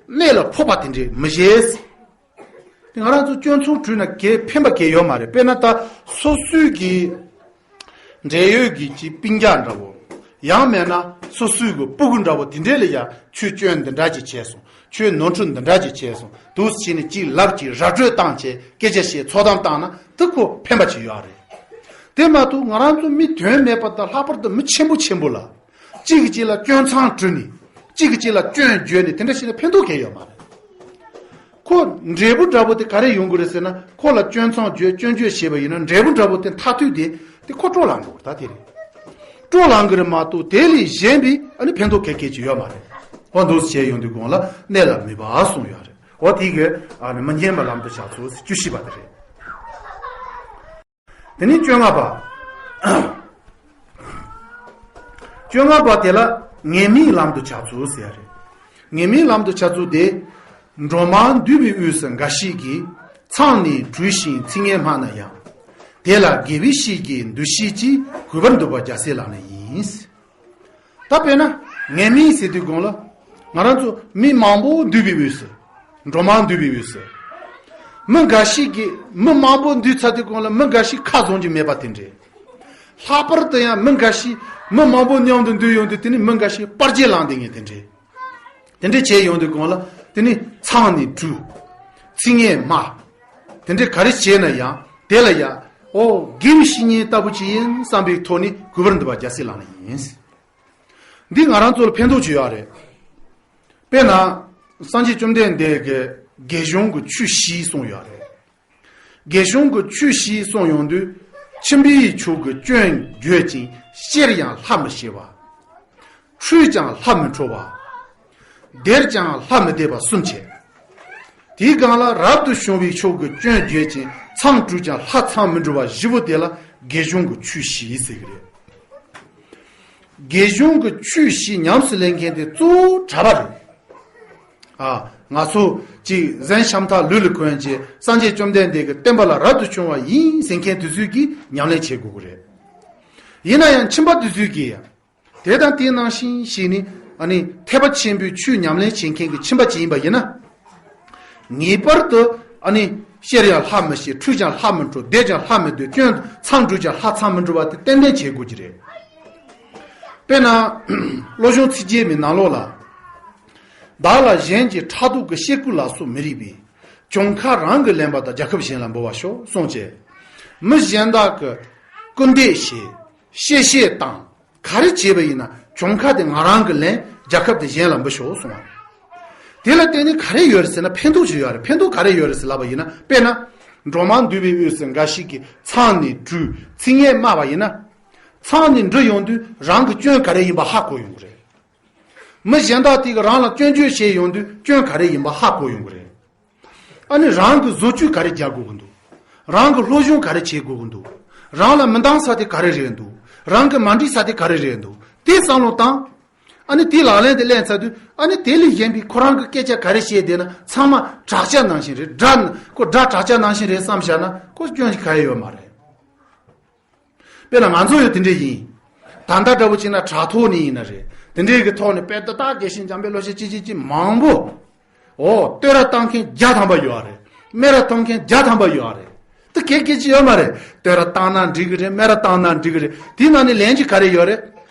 གནས་ལ་ཕོག་པ་དེ་འདྲས་མི་བྱེད། དེ་ང་རང་ཚོ་སྐྱོན་མཚང་འབྲུ་ན་གལ་ཕན་པ་གལ་ཡོད་མ་རེད། དཔེར་ན་ད་སོ་སོའི་གི་འབྲེལ་ཡོད་ཀྱི་ཅིག་སྤུན་ཀྱག་འདྲ་བོ། ཡང་མེད་ན་སོ་སོའི་གི་སྤུ་གུ་འདྲ་བོ་དེ་འདྲས་ལ་ཡང་ཁྱོད་སྐྱོན་འདི་འདྲ་ཅིག་བྱས་སོང་། ཁྱོད་ནོར་འཁྲུལ་འདི་འདྲ་ཅིག་བྱས་སོང་། འདུག་སེ་བྱས་ནས་ཅིག་ལབ་ཅིག་ར་སྤྲོད་བཏང་བྱས་སྐད་ཆ་བཤད་ཚོགས་གཏམ་བཏང་ན་དེ་ཁོ་ཕན་པ་ཅིག་ཡོད་རེད། དེ་མ་གཏོགས་ང་རང་ཚོ་མི་དོན་མེད་པ་དང་ལྷག་པར་དུ་མི་ཆེན་པོ་ཆེན་པོ་ལ་གཅིག་གིས་གཅིག་ལ་སྐྱོན་མཚང་བྲུས་ནས་གཅིག་གིས་གཅིག་ལ་སྐྱོན་བརྗོད་ནས་དེ་འདྲ་བྱས་ན་ཕན་ཐོགས་གང་ཡོད་མ་རེད། ཁོ་འབྲས་བུ་འདྲ་པོ་དེ་ག་རེ་ཡོང་གི་རེད་ཟེར་ན། ཁོ་ལ་སྐྱོན་མཚང་བརྗོད་སྐྱོན་བརྗོད་བྱས་པ་ཡིན་ན་འབྲས་བུ་འདྲ་པོ་དེ་མཐར་ཐུག་དེ་དེ་ཁོ་སྤྲོ་ལངས་འགྲོ་གི་རེད། ད་དེ་རེད། སྤྲོ་ལངས་གི་རེད་མ་གཏོགས་དེ་ལས་གཞན་པའི་ཨ་ནི་ཕན་ཐོགས་ག་གེ་ཅིག་ཡོད་མ་རེད། འོ་འདུག་སེ་བྱས་ཡོང་དུས་གོང་ལ་གནད་ལ་མེད་པ་གསུངས་ཡོད་རེད། འོ་དེ་གི་ཨ་ནི་མི་སྙན་པ་ལམ་དུ་བྱ་ཚུལ་བཅུ་བཞི་པ་དེ་རེད། དེ་ནས་བཅོ་ལྔ་པ། བཅོ་ལྔ་པ་དེ་ལ་ངན་སྨྲས་ལམ་དུ་བྱ་ཚུལ་ཟེར་ཡ་རེད། ངན་སྨྲས་ལམ་དུ་བྱ་ཚུལ་དེ། འགྲོ་མང་འདུས་པའི་དབུས་སུ་འགའ་ཞིག་གིས། མཚང་ནི་བྲུས་ཤིང་ཚིག་ངན་སྨྲ་ན་ཡང་། དེ་ལ་དགེ་བའི་བཤེས་ཀྱི་འདུ་ཤེས་ཀྱིས། གུས་པར་འདུག་པ་རྒྱལ་སྲས་ལག་ན་ཡིན། ད་དཔེར་ན་ངན་སྨྲས་ཟེར་དུས་གོང་ལ་ང་རང་ཚོ་མི་མང་པོ་འདུས་པའི་དབུས་སུ། འགྲོ་མང་འདུས་པའི་དབུས་སུ། མི་འགའ་ཞིག་གིས་མི་མང་པོ་འདུས་ཚར་དུས་གོང་ལ་མི་འགའ་ཞིག་ཁ་བཟུང་རྒྱུ་མེད་པ་དེ་འདྲས། ལྷག་པར་དུ་ཡང་མི་འགའ་ཞིག་མི་མང་པོ་མཉམ་དུ་འདུས་ཡོང་དུས་དེ་ནི་མི་འགའ་ཞིག་པར་རྒྱས་ལངས་བསྡད་མཁན་དེ་འདྲས། དེ་འདྲས་བྱས་ཡོང་དུས་གོང་ལ་དེ་ནི་མཚང་ནི་བྲུས། ཚིག་ངན་སྨྲ། དེ་འདྲས་ག་རེ་བྱས་ན་ཡང་དེ་ལ་ཡང་ཨོ་དགེ་བའི་བཤེས་གཉེན་ལྟ་བུ་ཅིག་ཡིན་བསམ་པའི་ཐོག་ནས་གུས་པར་འདུག་པ་རྒྱལ་སྲས་ལག་ན་ཡིན། འདི་ང་རང་ཚོ་ལ་ཕན་ཐོགས་ཅིག་ཡོད་རེད། དཔེར་ན། སངས་རྒྱས་བཅོམ་ལྡན་འདས་ཀྱིས་དགེ་སྦྱོང་གི་ཆོས་བཞི་གསུངས་ཡོད་རེད། དགེ་སྦྱོང་གི་ཆོས་བཞི་གསུངས་ཡོང་དུས། ཁྱིམ་པའི་ཕྱོགས་ཀྱི་སྐྱོན་བརྗོད་ཅིང་བཤེར་ཡང་ལྷ་མི་བཤེར་བ། ཁྲུས་ཀྱང་ལྷ་མི་ཁྲུ་བ། བཟླས་ཀྱང་ལྷ་མི་བཟླས་པ་གསུམ་བྱས། དེའི་སྒང་ལ་རབ་ཏུ་བྱུང་བའི་ཕྱོགས་ཀྱི་སྐྱོན་བརྗོད་ཅིང་མཚང་བྲུས་ཀྱང་ལྷ་མཚང་མི་འབྲུ་བ་བཞི་པོ་དེ་ལ་དགེ་སྦྱོང་གི་ཆོས་བཞི་ཟེར་གྱི་རེད། དགེ་སྦྱོང་གི་ཆོས་བཞི་ཉམས་སུ་ལེན་མཁན་དེ་གཙོ་བོ་གྲྭ་པ་རེད། ཨ། ང་ཚོ་གཅིག་གཟན་ཤམ་ཐབས་ལུས་ལ་གོན་བྱས་སངས་རྒྱས་བཅོམ་ལྡན་འདས་ཀྱི་བསྟན་པ་ལ་རབ་ཏུ་བྱུང་བ་ཡིན་ཟེར་མཁན་དེ་ཚོས་ཀྱིས་ཉམས་ལེན་བྱེད་དགོས་ཀྱི་རེད། ཡིན་ན་ཡང་ཁྱིམ་པ་དེ་ཚོས་ཀྱིས་ཡང་དེ་དང་དེ་ནང་བཞིན་བྱས་ནས་ཨ་ནི་ཐེག་པ་ཆེན་པོའི་ཆོས་ཉམས་ལེན་བྱེད་མཁན་གྱི་ཁྱིམ་པ་ཅིག་ཡིན་པ་ཡིན་ན། ངེས་པར་དུ་ཨ་ནི་བཤེར་ཡང་ལྷ་མི་བཤེར། ཁྲུས་ཀྱང་ལྷ་མི་ཁྲུ། བཟླས་ཀྱང་ལྷ་མི་བཟླས། སྐྱོན་མཚང་བྲུས་ཀྱང་ལྷ་མཚང་མི་འབྲུ་བ་དེ་ཏན་ཏན་བྱེད་དགོས་ཀྱི་རེད། དཔེར་ན། བློ་སྦྱོང་ཚིགས་བརྒྱད་མའི་ནང་ལོགས་ལ། བདག་ལ་གཞན་གྱི་ཕྲག་དོག་གི་བཤད་ཁུལ་ལ་སོགས་མི་རིགས་པས། གྱོང་ཁ་རང་གིས་ལེན་པ་དང་རྒྱལ་ཁབ་གཞན་ལ་འབུལ་བར་ཤོག་གསུངས་བྱས། མི་གཞན་དག་གིས་སྐུར་འདེབས་བྱས། གཤེ་གཤེ་བཏང་། ག་རེ་བྱས་པ་ཡིན་ན་གྱོང་ཁ་དེ་ང་རང་གིས་ལེན། རྒྱལ་ཁབ་དེ་གཞན་ལ་འབུལ་ཤོག་གསུངས་པ། དེ་ལ་བརྟེན་ནས་ག་རེ་ཡོད་རེད་ཟེར་ན་ཕན་ཐོགས་ཅིག་ཡོད་རེད། ཕན་ཐོགས་ག་རེ་ཡོད་རེད་ཟེར་ལབ་པ་ཡིན་ན། དཔེར་ན། འགྲོ་མང་འདུས་པའི་དབུས་སུ་འགའ་ཞིག་གིས་མཚང་ནི་བྲུས་ཚིག་ངན་སྨྲ་བ་ཡིན་ན། མཚང་ནི་འབྲུ་ཡོང་དུས་རང་གི་སྐྱོན་ག་རེ་ཡིན་པ་ཧ་གོ་ཡོང་གི་རེད། མི་གཞན་དག་དེ་གིས་རང་ལ་སྐྱོན་བརྗོད་བྱས་ཡོང་དུས་སྐྱོན་ག་རེ་ཡིན་པ་ཧ་གོ་ཡོང་གི་རེད། ཨ་ནི་རང་གི་བཟོ་བཅོས་ག་རེ་རྒྱག་དགོས་ཀྱི་འདུག་རང་གི་སློབ་སྦྱོང་ག་རེ་བྱེད་དགོས་ཀྱི་འདུག་རང་ལ་མི་འདང་ས་དེ་ག་རེ་རེད་འདུག་རང་གི་མ་འགྲིག་ས་དེ་ག་རེ་རེད་འདུག་དེ་བསམ་བློ་བཏང་། ཨ་ནི་དེ་ལག་ལེན་དུ་ལེན་ཚར་དུས་ཨ་ནི་དེ་ལས་གཞན་པའི་ཁོ་རང་གི་སྐད་ཆ་ག་རེ་བཤད་བསྡད་ན་ཚང་མ་དྲག་ཆ་ནང་བཞིན་རེད། དགྲ་ཁོ་དགྲ་དྲག་ཆ་ནང་བཞིན་རེད་བསམ་བཞག་ན་ཁོ་སྐྱོན་ཞིག་ག་ཡེ་ཡོད་མ་རེད། དཔེར་ན་ང་ཚོ་ཡང་དེ་འདྲ་ཡིན། ད་ལྟ་འདྲ་བོ་བྱས་ན་དྲ་ཐོག་ནས་ཡིན་ན་རེད། དེ་འདྲའི་གི་ཐོག་ནས་དཔེ་ཏག་ཏག་དགེ་བཤེས་འཇམ་དཔལ་བློ་ཤེས་ཅི་ཅི་ཅི་མང་པོ། ཨོ་བསྟོད་ར་བཏང་མཁན་བརྒྱ་ཐམ་པ་ཡོད་རེད། སྨད་ར་གཏོང་མཁན་བརྒྱ་ཐམ་པ་ཡོད་རེད། དེ་གལ་གལ་ཅི་ཡོད་མ་རེད། བསྟོད་ར་བཏང་ན་འགྲིག་གི་རེད། སྨད་ར་བཏང་ན་འགྲིག་གི་རེད། དེའི་ནང་ནས་ལན་གཅིག་ག་རེ་ཡོད་རེད།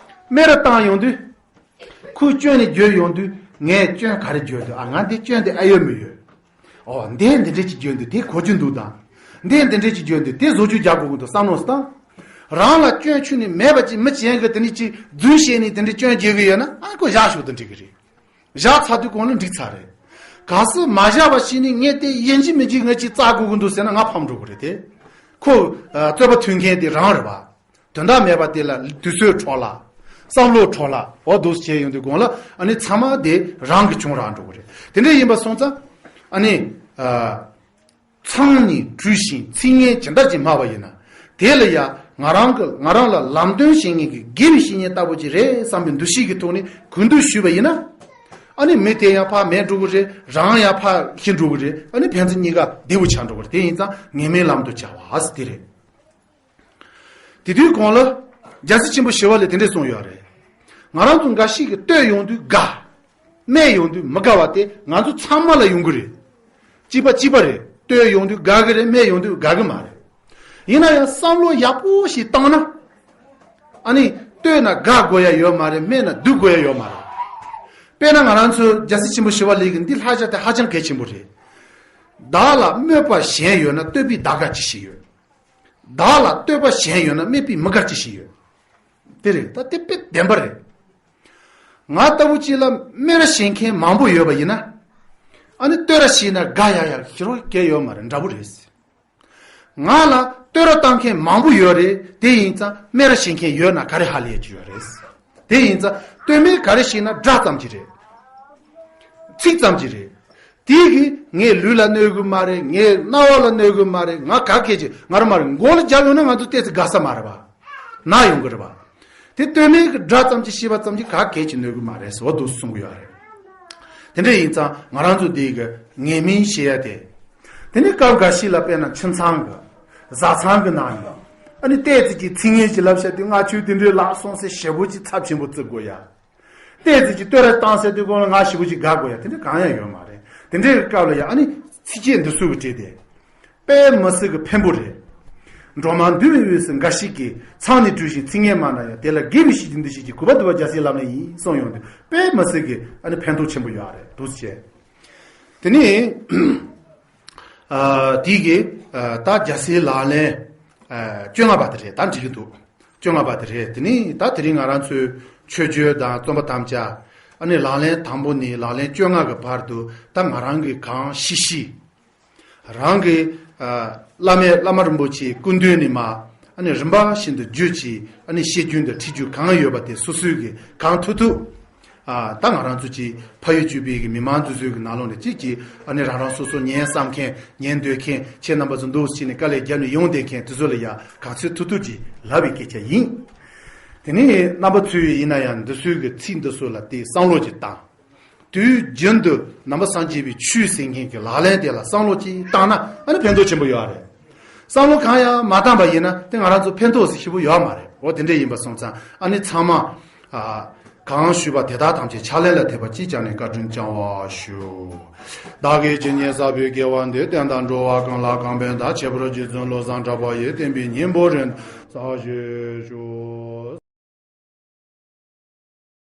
སྨད་ར་བཏང་ཡོང་དུས། ཁོས་སྐྱོན་ནི་བརྗོད་ཡོང་དུས་ངས་སྐྱོན་ག་རེ་བརྗོད་འདུག་ཨ་ང་འདི་སྐྱོན་འདི་ཨེ་ཡོད་མི་ཡོད། ཨོ་འདི་འདི་འདྲས་ཅིག་བརྗོད་འདུག་དེ་གོ་རྒྱུ་འདུག་དང་། འདི་འདི་འདྲས་ཅིག་བརྗོད་འདུག་དེ་བཟོ་བཅོས་རྒྱག་དགོས་ཀྱི་འདུག་བསམ་བློ་བཏང་། རང་ལ་སྐྱོན་ཆུད་ནས་མེད་པ་ཅིག་མི་གཞན་གྱིས་དེ་ནི་ཅིག་རྫུན་བཤད་ནས་དེ་འདྲས་སྐྱོན་འགེལ་གི་ཡོད་ན་ཨ་ཁོ་བཞག་ཤོག་དེ་འགྲིག་གི་རེད། བཞག་ཚར་དུས་གོང་ལ་འགྲིག་ཚར་རེད། གལ་སྲིད་མ་བཞག་པ་ཞིག་ནས་ངས་དེ་ཡིན་གཅིག་མིན་གཅིག་ངས་ཅིག་བཙག་དགོས་ཀྱི་འདུག་ཟེར་ན་ང་ཕམ་འགྲོ་གི་རེད་དེ། ཁོ་རྩོད་པ་མཐུན་མཁན་དེ་རང་རེད་པ། དོན་དག་མེད་པ་དེ་ལ་དུས་ཚོད་འཕྲོ་བརླག་བསམ་བློ་འཕྲོ་བརླག་འོ་འདུག་སེ་བྱས་ཡོང་དུས་གོང་ལ་ཨ་ནི་ཚང་མ་དེ་རང་གི་བྱུང་རག་འགྲོ་གི་རེད། དེ་འདྲ་ཡིན་པ་སོང་ཙང་ཨ་ནི་མཚང་ནི་བྲུས་ཤིང་ཚིག་ངན་ཇི་ལྟར་ཅིག་སྨྲ་བ་ཡིན་ན། དེ་ལ་ཡང་ང་རང་གི་ང་རང་ལ་ལམ་སྟོན་བྱེད་མཁན་གྱི་དགེ་བའི་བཤེས་གཉེན་ལྟ་བུ་ཅིག་རེད་བསམ་པའི་འདུ་ཤེས་ཀྱི་ཐོག་ནས་གུས་འདུད་ཞུས་པ་ཡིན་ན། ཨ་ནི་མི་དེ་ཡང་ཕར་མེད་འགྲོ་གི་རེད། རང་ཡང་ཕར་ཤི་འགྲོ་གི་རེད། ཨ་ནི་ཕན་ཚུན་གཉིས་ཀ་བདེ་བོ་ཆགས་འགྲོ་གི་རེད། དེ་ཡིན་ཙང་ངན་སྨྲས་ལམ་དུ་བྱ་བ་ཟེར་དེ་རེད། དེ་དུས་གོང་ལ་རྒྱལ་སྲས་ཆེན་པོ་ཞི་བ་ལྷས་དེ་འདྲས་གསུངས་ཡོད་རེད། ང་རང་ཚོ་འགའ་ཞིག་གིས་བསྟོད་ཡོང་དུས་དགའ། སྨད་ཡོང་དུས་མི་དགའ་བ་དེ་ང་ཚོ་ཚང་མ་ལ་ཡོང་གི་རེད། གཅིག་པ་གཅིག་པ་རེད། བསྟོད་ཡོང་དུས་དགའ་གི་རེད། སྨད་ཡོང་དུས་དགའ་གི་མ་རེད། ཡིན་ན་ཡང་བསམ་བློ་ཡག་པོ་ཞིག་བཏང་ན། ཨ་ནི་ བསྟོད་ན་དགའ་དགོས་ཡ་ཡོད་མ་རེད། སྨད་ན་སྡུག་དགོས་ཡ་ཡོད་མ་རེད། དཔེར་ན་ང་རང་ཚོ་རྒྱལ་སྲས་ཆེན་པོ་ཞི་བ་ལྷས་ཀྱིས་འདི་ལྷ་བྱ་དེ་ཧ་ཅང་གལ་ཆེན་པོ་རེད། བདག་ལ་སྨོད་པ་གཞན་ཡོད་ན་བསྟོད་པས་བདག་དགའ་ཅི་ཞིག་ཡོད། བདག་ལ་བསྟོད་པ་གཞན་ཡོད་ན་སྨད་པས་མི་དགའ་ཅི་ཞིག་ཡོད། དེ་རེད། ད་དེ་དཔེ་བདེན་པ་རེད། ང་ལྟ་བུ་གཅིག་ལ་སྨད་ར་བྱེད་མཁན་མང་པོ་ཡོད་པ་ཡིན་ན། ཨ་ནི་བསྟོད་ར་བྱས་ན་དགའ་ཡ་ཡ་ཞེ་དྲག་གལ་ཡོད་མ་རེད། འདྲ་པོ་རེད། ང་ལ་བསྟོད་ར་བཏང་མཁན་མང་པོ་ཡོད་རེད། དེ་ཡིན་ཙང་སྨད་ར་བྱེད་མཁན་ཡོད་ན་ག་རེ་ཧ་ལས་ཀྱི་ཡོད་རེད། དེ་ཡིན་ཙང་བསྟོད་སྨད་ག་རེ་བྱས་ན་སྒྲ་ཙམ་གྱི་རེད། ཚིག་ཙམ་གྱི་རེད། དེ་གིས་ངའི་ལུས་ལ་གནོད་གི་མ་རེད། ངའི་རྣ་བ་ལ་གནོད་གི་མ་རེད། ང་ག་གལ་ཆེ། ང་རང་མ་རེད། མགོ་ལ་རྒྱབ་ཡོང་ན་ང་ཚོ་ཏོག་ཙམ་དགའ་ས་མ་རེད་པ། ན་ཡོང་གི་རེད་པ། དེ་བསྟོད་སྨད་ཀྱི་སྒྲ་ཙམ་གྱི་ཤེས་པ་ཙམ་གྱིས་ག་གལ་ཆེ་གནོད་གི་མ་རེད་ཟེར་བ་འདུག་གསུང་གི་ཡོད་རེད། དེ་འདྲ་ཡིན་ཙང་ང་རང་ཚོ་འདི་གི་ངན་སྨྲས་བྱེད་ཡ་དེ། དེ་ནི་སྐབས་འགའ་ཞིག་ལ་དཔེར་ན་ཁྱིམ་ཚང་གི་བཟའ་ཚང་གི་ནང་ཡིན། ཨ་ནི་ཏོག་ཙམ་གྱི་ཚིག་ངན་ཞིག་ལབ་བྱས་ཏེ་ང་ཁྱོད་དེ་འདྲའི་ལགས་སོང་ཟེར་ཞེ་པོ་ཅིག་ཚབས་ཆེན་པོ་བརྩི་དགོས་ཡ། ཏོག་ཙམ་གྱི་བསྟོད་ར་བཏང་ཟེར་དུས་སྒང་ལ་ང་ཞེ་པོ་ཅིག་དགའ་དགོས་ཡ་དེ་འདྲ་གང་ཡང་ཡོད་མ་རེད། དེ་འདྲའི་སྐབས་ལ་ཡ་ཨ་ནི་ཚིགས་བཅད་འདི་ཚོ་གི་གྲས་དེ། དཔེ་མི་སྲིད་ཀྱི་ཕན་པོ་རེད། འགྲོ་མང་འདུས་པའི་དབུས་སུ་འགའ་ཞིག་གིས། ཚང་ནས་བྲོས་ཤིང་ཚིག་ངན་སྨྲ་ན་ཡང་། དེ་ལ་དགེ་བའི་བཤེས་ཀྱིས་འདི་བཤད་ཀྱི། གུས་པ་འདུད་པ་རྒྱལ་སྲས་ལམ་ལས་ཡིན། གསུངས་ཡོང་དུས་དཔེ་མི་སྲིད་ཀྱི་ཨ་ནི་ཕན་ཐོགས་ཆེན་པོ་ཡོད་རེད་འདུག་ཟེར། དེ་ནས་ཨ་དེ་གི་ཨ་ད་རྒྱལ་སྲས་ལག་ལེན་ཨ་བཅོ་ལྔ་པ་དེ་རེད། ད་འགྲིག་གི་འདུག་བཅོ་ལྔ་པ་དེ་རེད། དེ་ནས་ད་དེ་རིང་ང་རང་ཚོའི་མཆོད་བརྗོད་དང་རྩོམ་པ་དམ་བཅའ། ཨ་ནི་ལག་ལེན་དང་པོ་ནས་ལག་ལེན་བཅོ་ལྔ་གི་བར་དུ་ད་ང་རང་གིས་གང་ཤེས་ཤེས། རང་གི་ཨ་བླ་མའི་བླ་མ་རིན་པོ་ཆེའི་སྐུ་མདུན་ནས་མར་ཨ་ནི་རིམ་པ་བཞིན་དུ་བརྗོད་ཀྱིས། ཨ་ནི་བཤད་རྒྱུན་དང་ཁྲིད་རྒྱུན་གང་ཡོད་པ་དེ་སོ་སོའི་གི་གང་ཐུབ་ཐུབ། ཨ་ད་ང་རང་ཚོ་གི་ཕ་ཡུལ་གཅིག་པའི་གི་མི་མང་འདི་ཚོའི་གི་ནང་ལོགས་ནས་གཅིག་གིས་ཨ་ནི་རང་རང་སོ་སོ་ཉན་བསམ་མཁན། ཉན་འདོད་མཁན། ཁྱེད་རྣམ་པ་ཚོ་འདུག་སེ་བྱས་ནས་དཀའ་ལས་བརྒྱབ་ནས་ཡོང་བསྡད་མཁན་དེ་ཚོ་ལ་ཡ་གང་ཚོད་ཐུབ་ཐུབ་ཀྱིས་ལབ་པའི་སྐད་ཆ་ཡིན། དེ་ནས་རྣམ་པ་ཚོས་ཡིན་ན་ཡང་འདི་ཚོའི་གི་ཚིག་འདི་ཚོ་ལ་དེ་བསམ་བློ་ཅིག་བཏང་། དུས་རྒྱུན་དུ་ནང་པ་སངས་རྒྱས་པའི་ཆོས་ཟེར་མཁན་གྱི་ལག་ལེན་དེ་ལ་བསམ་བློ་ཅིག་བཏང་ན་ཨ་ནི་ཕན་ཐོགས་ཆེན་པོ་ཡོད་རེད། བསམ་བློ་གང་ཡང་མ་བཏང་པ་ཡིན་ན་དེ་ང་རང་ཚོ་ཕན་ཐོགས་ཟེར་ཞེ་པོ་ཡོད་མ་རེད། འོ་དེ་འདྲ་ཡིན་པ་སོང་ཙང་ཨ་ནི་ཚང་མ་ཨ་གང་ཞུས་པ་དེ་དག་ཐམས་ཅད་ཕྱག་ལེན་ལ་འཐད་པ་ཅིག་ཀྱང་ནས་བཀའ་དྲིན་བསྐྱང་བར་ཞུ། བདག་གིས་ཇི་སྙེད་བསགས་པའི་དགེ་བ་འདིས། བསྟན་དང་འགྲོ་བ་ཀུན་ལ་གང་ཕན་དང་། ཁྱད་པར་རྗེ་བཙུན་བློ་བཟང་གྲགས་པ་ཡི། བསྟན་པའི་སྙིང་པོ་རིན་ཆེན་ཞེས་ཞུ།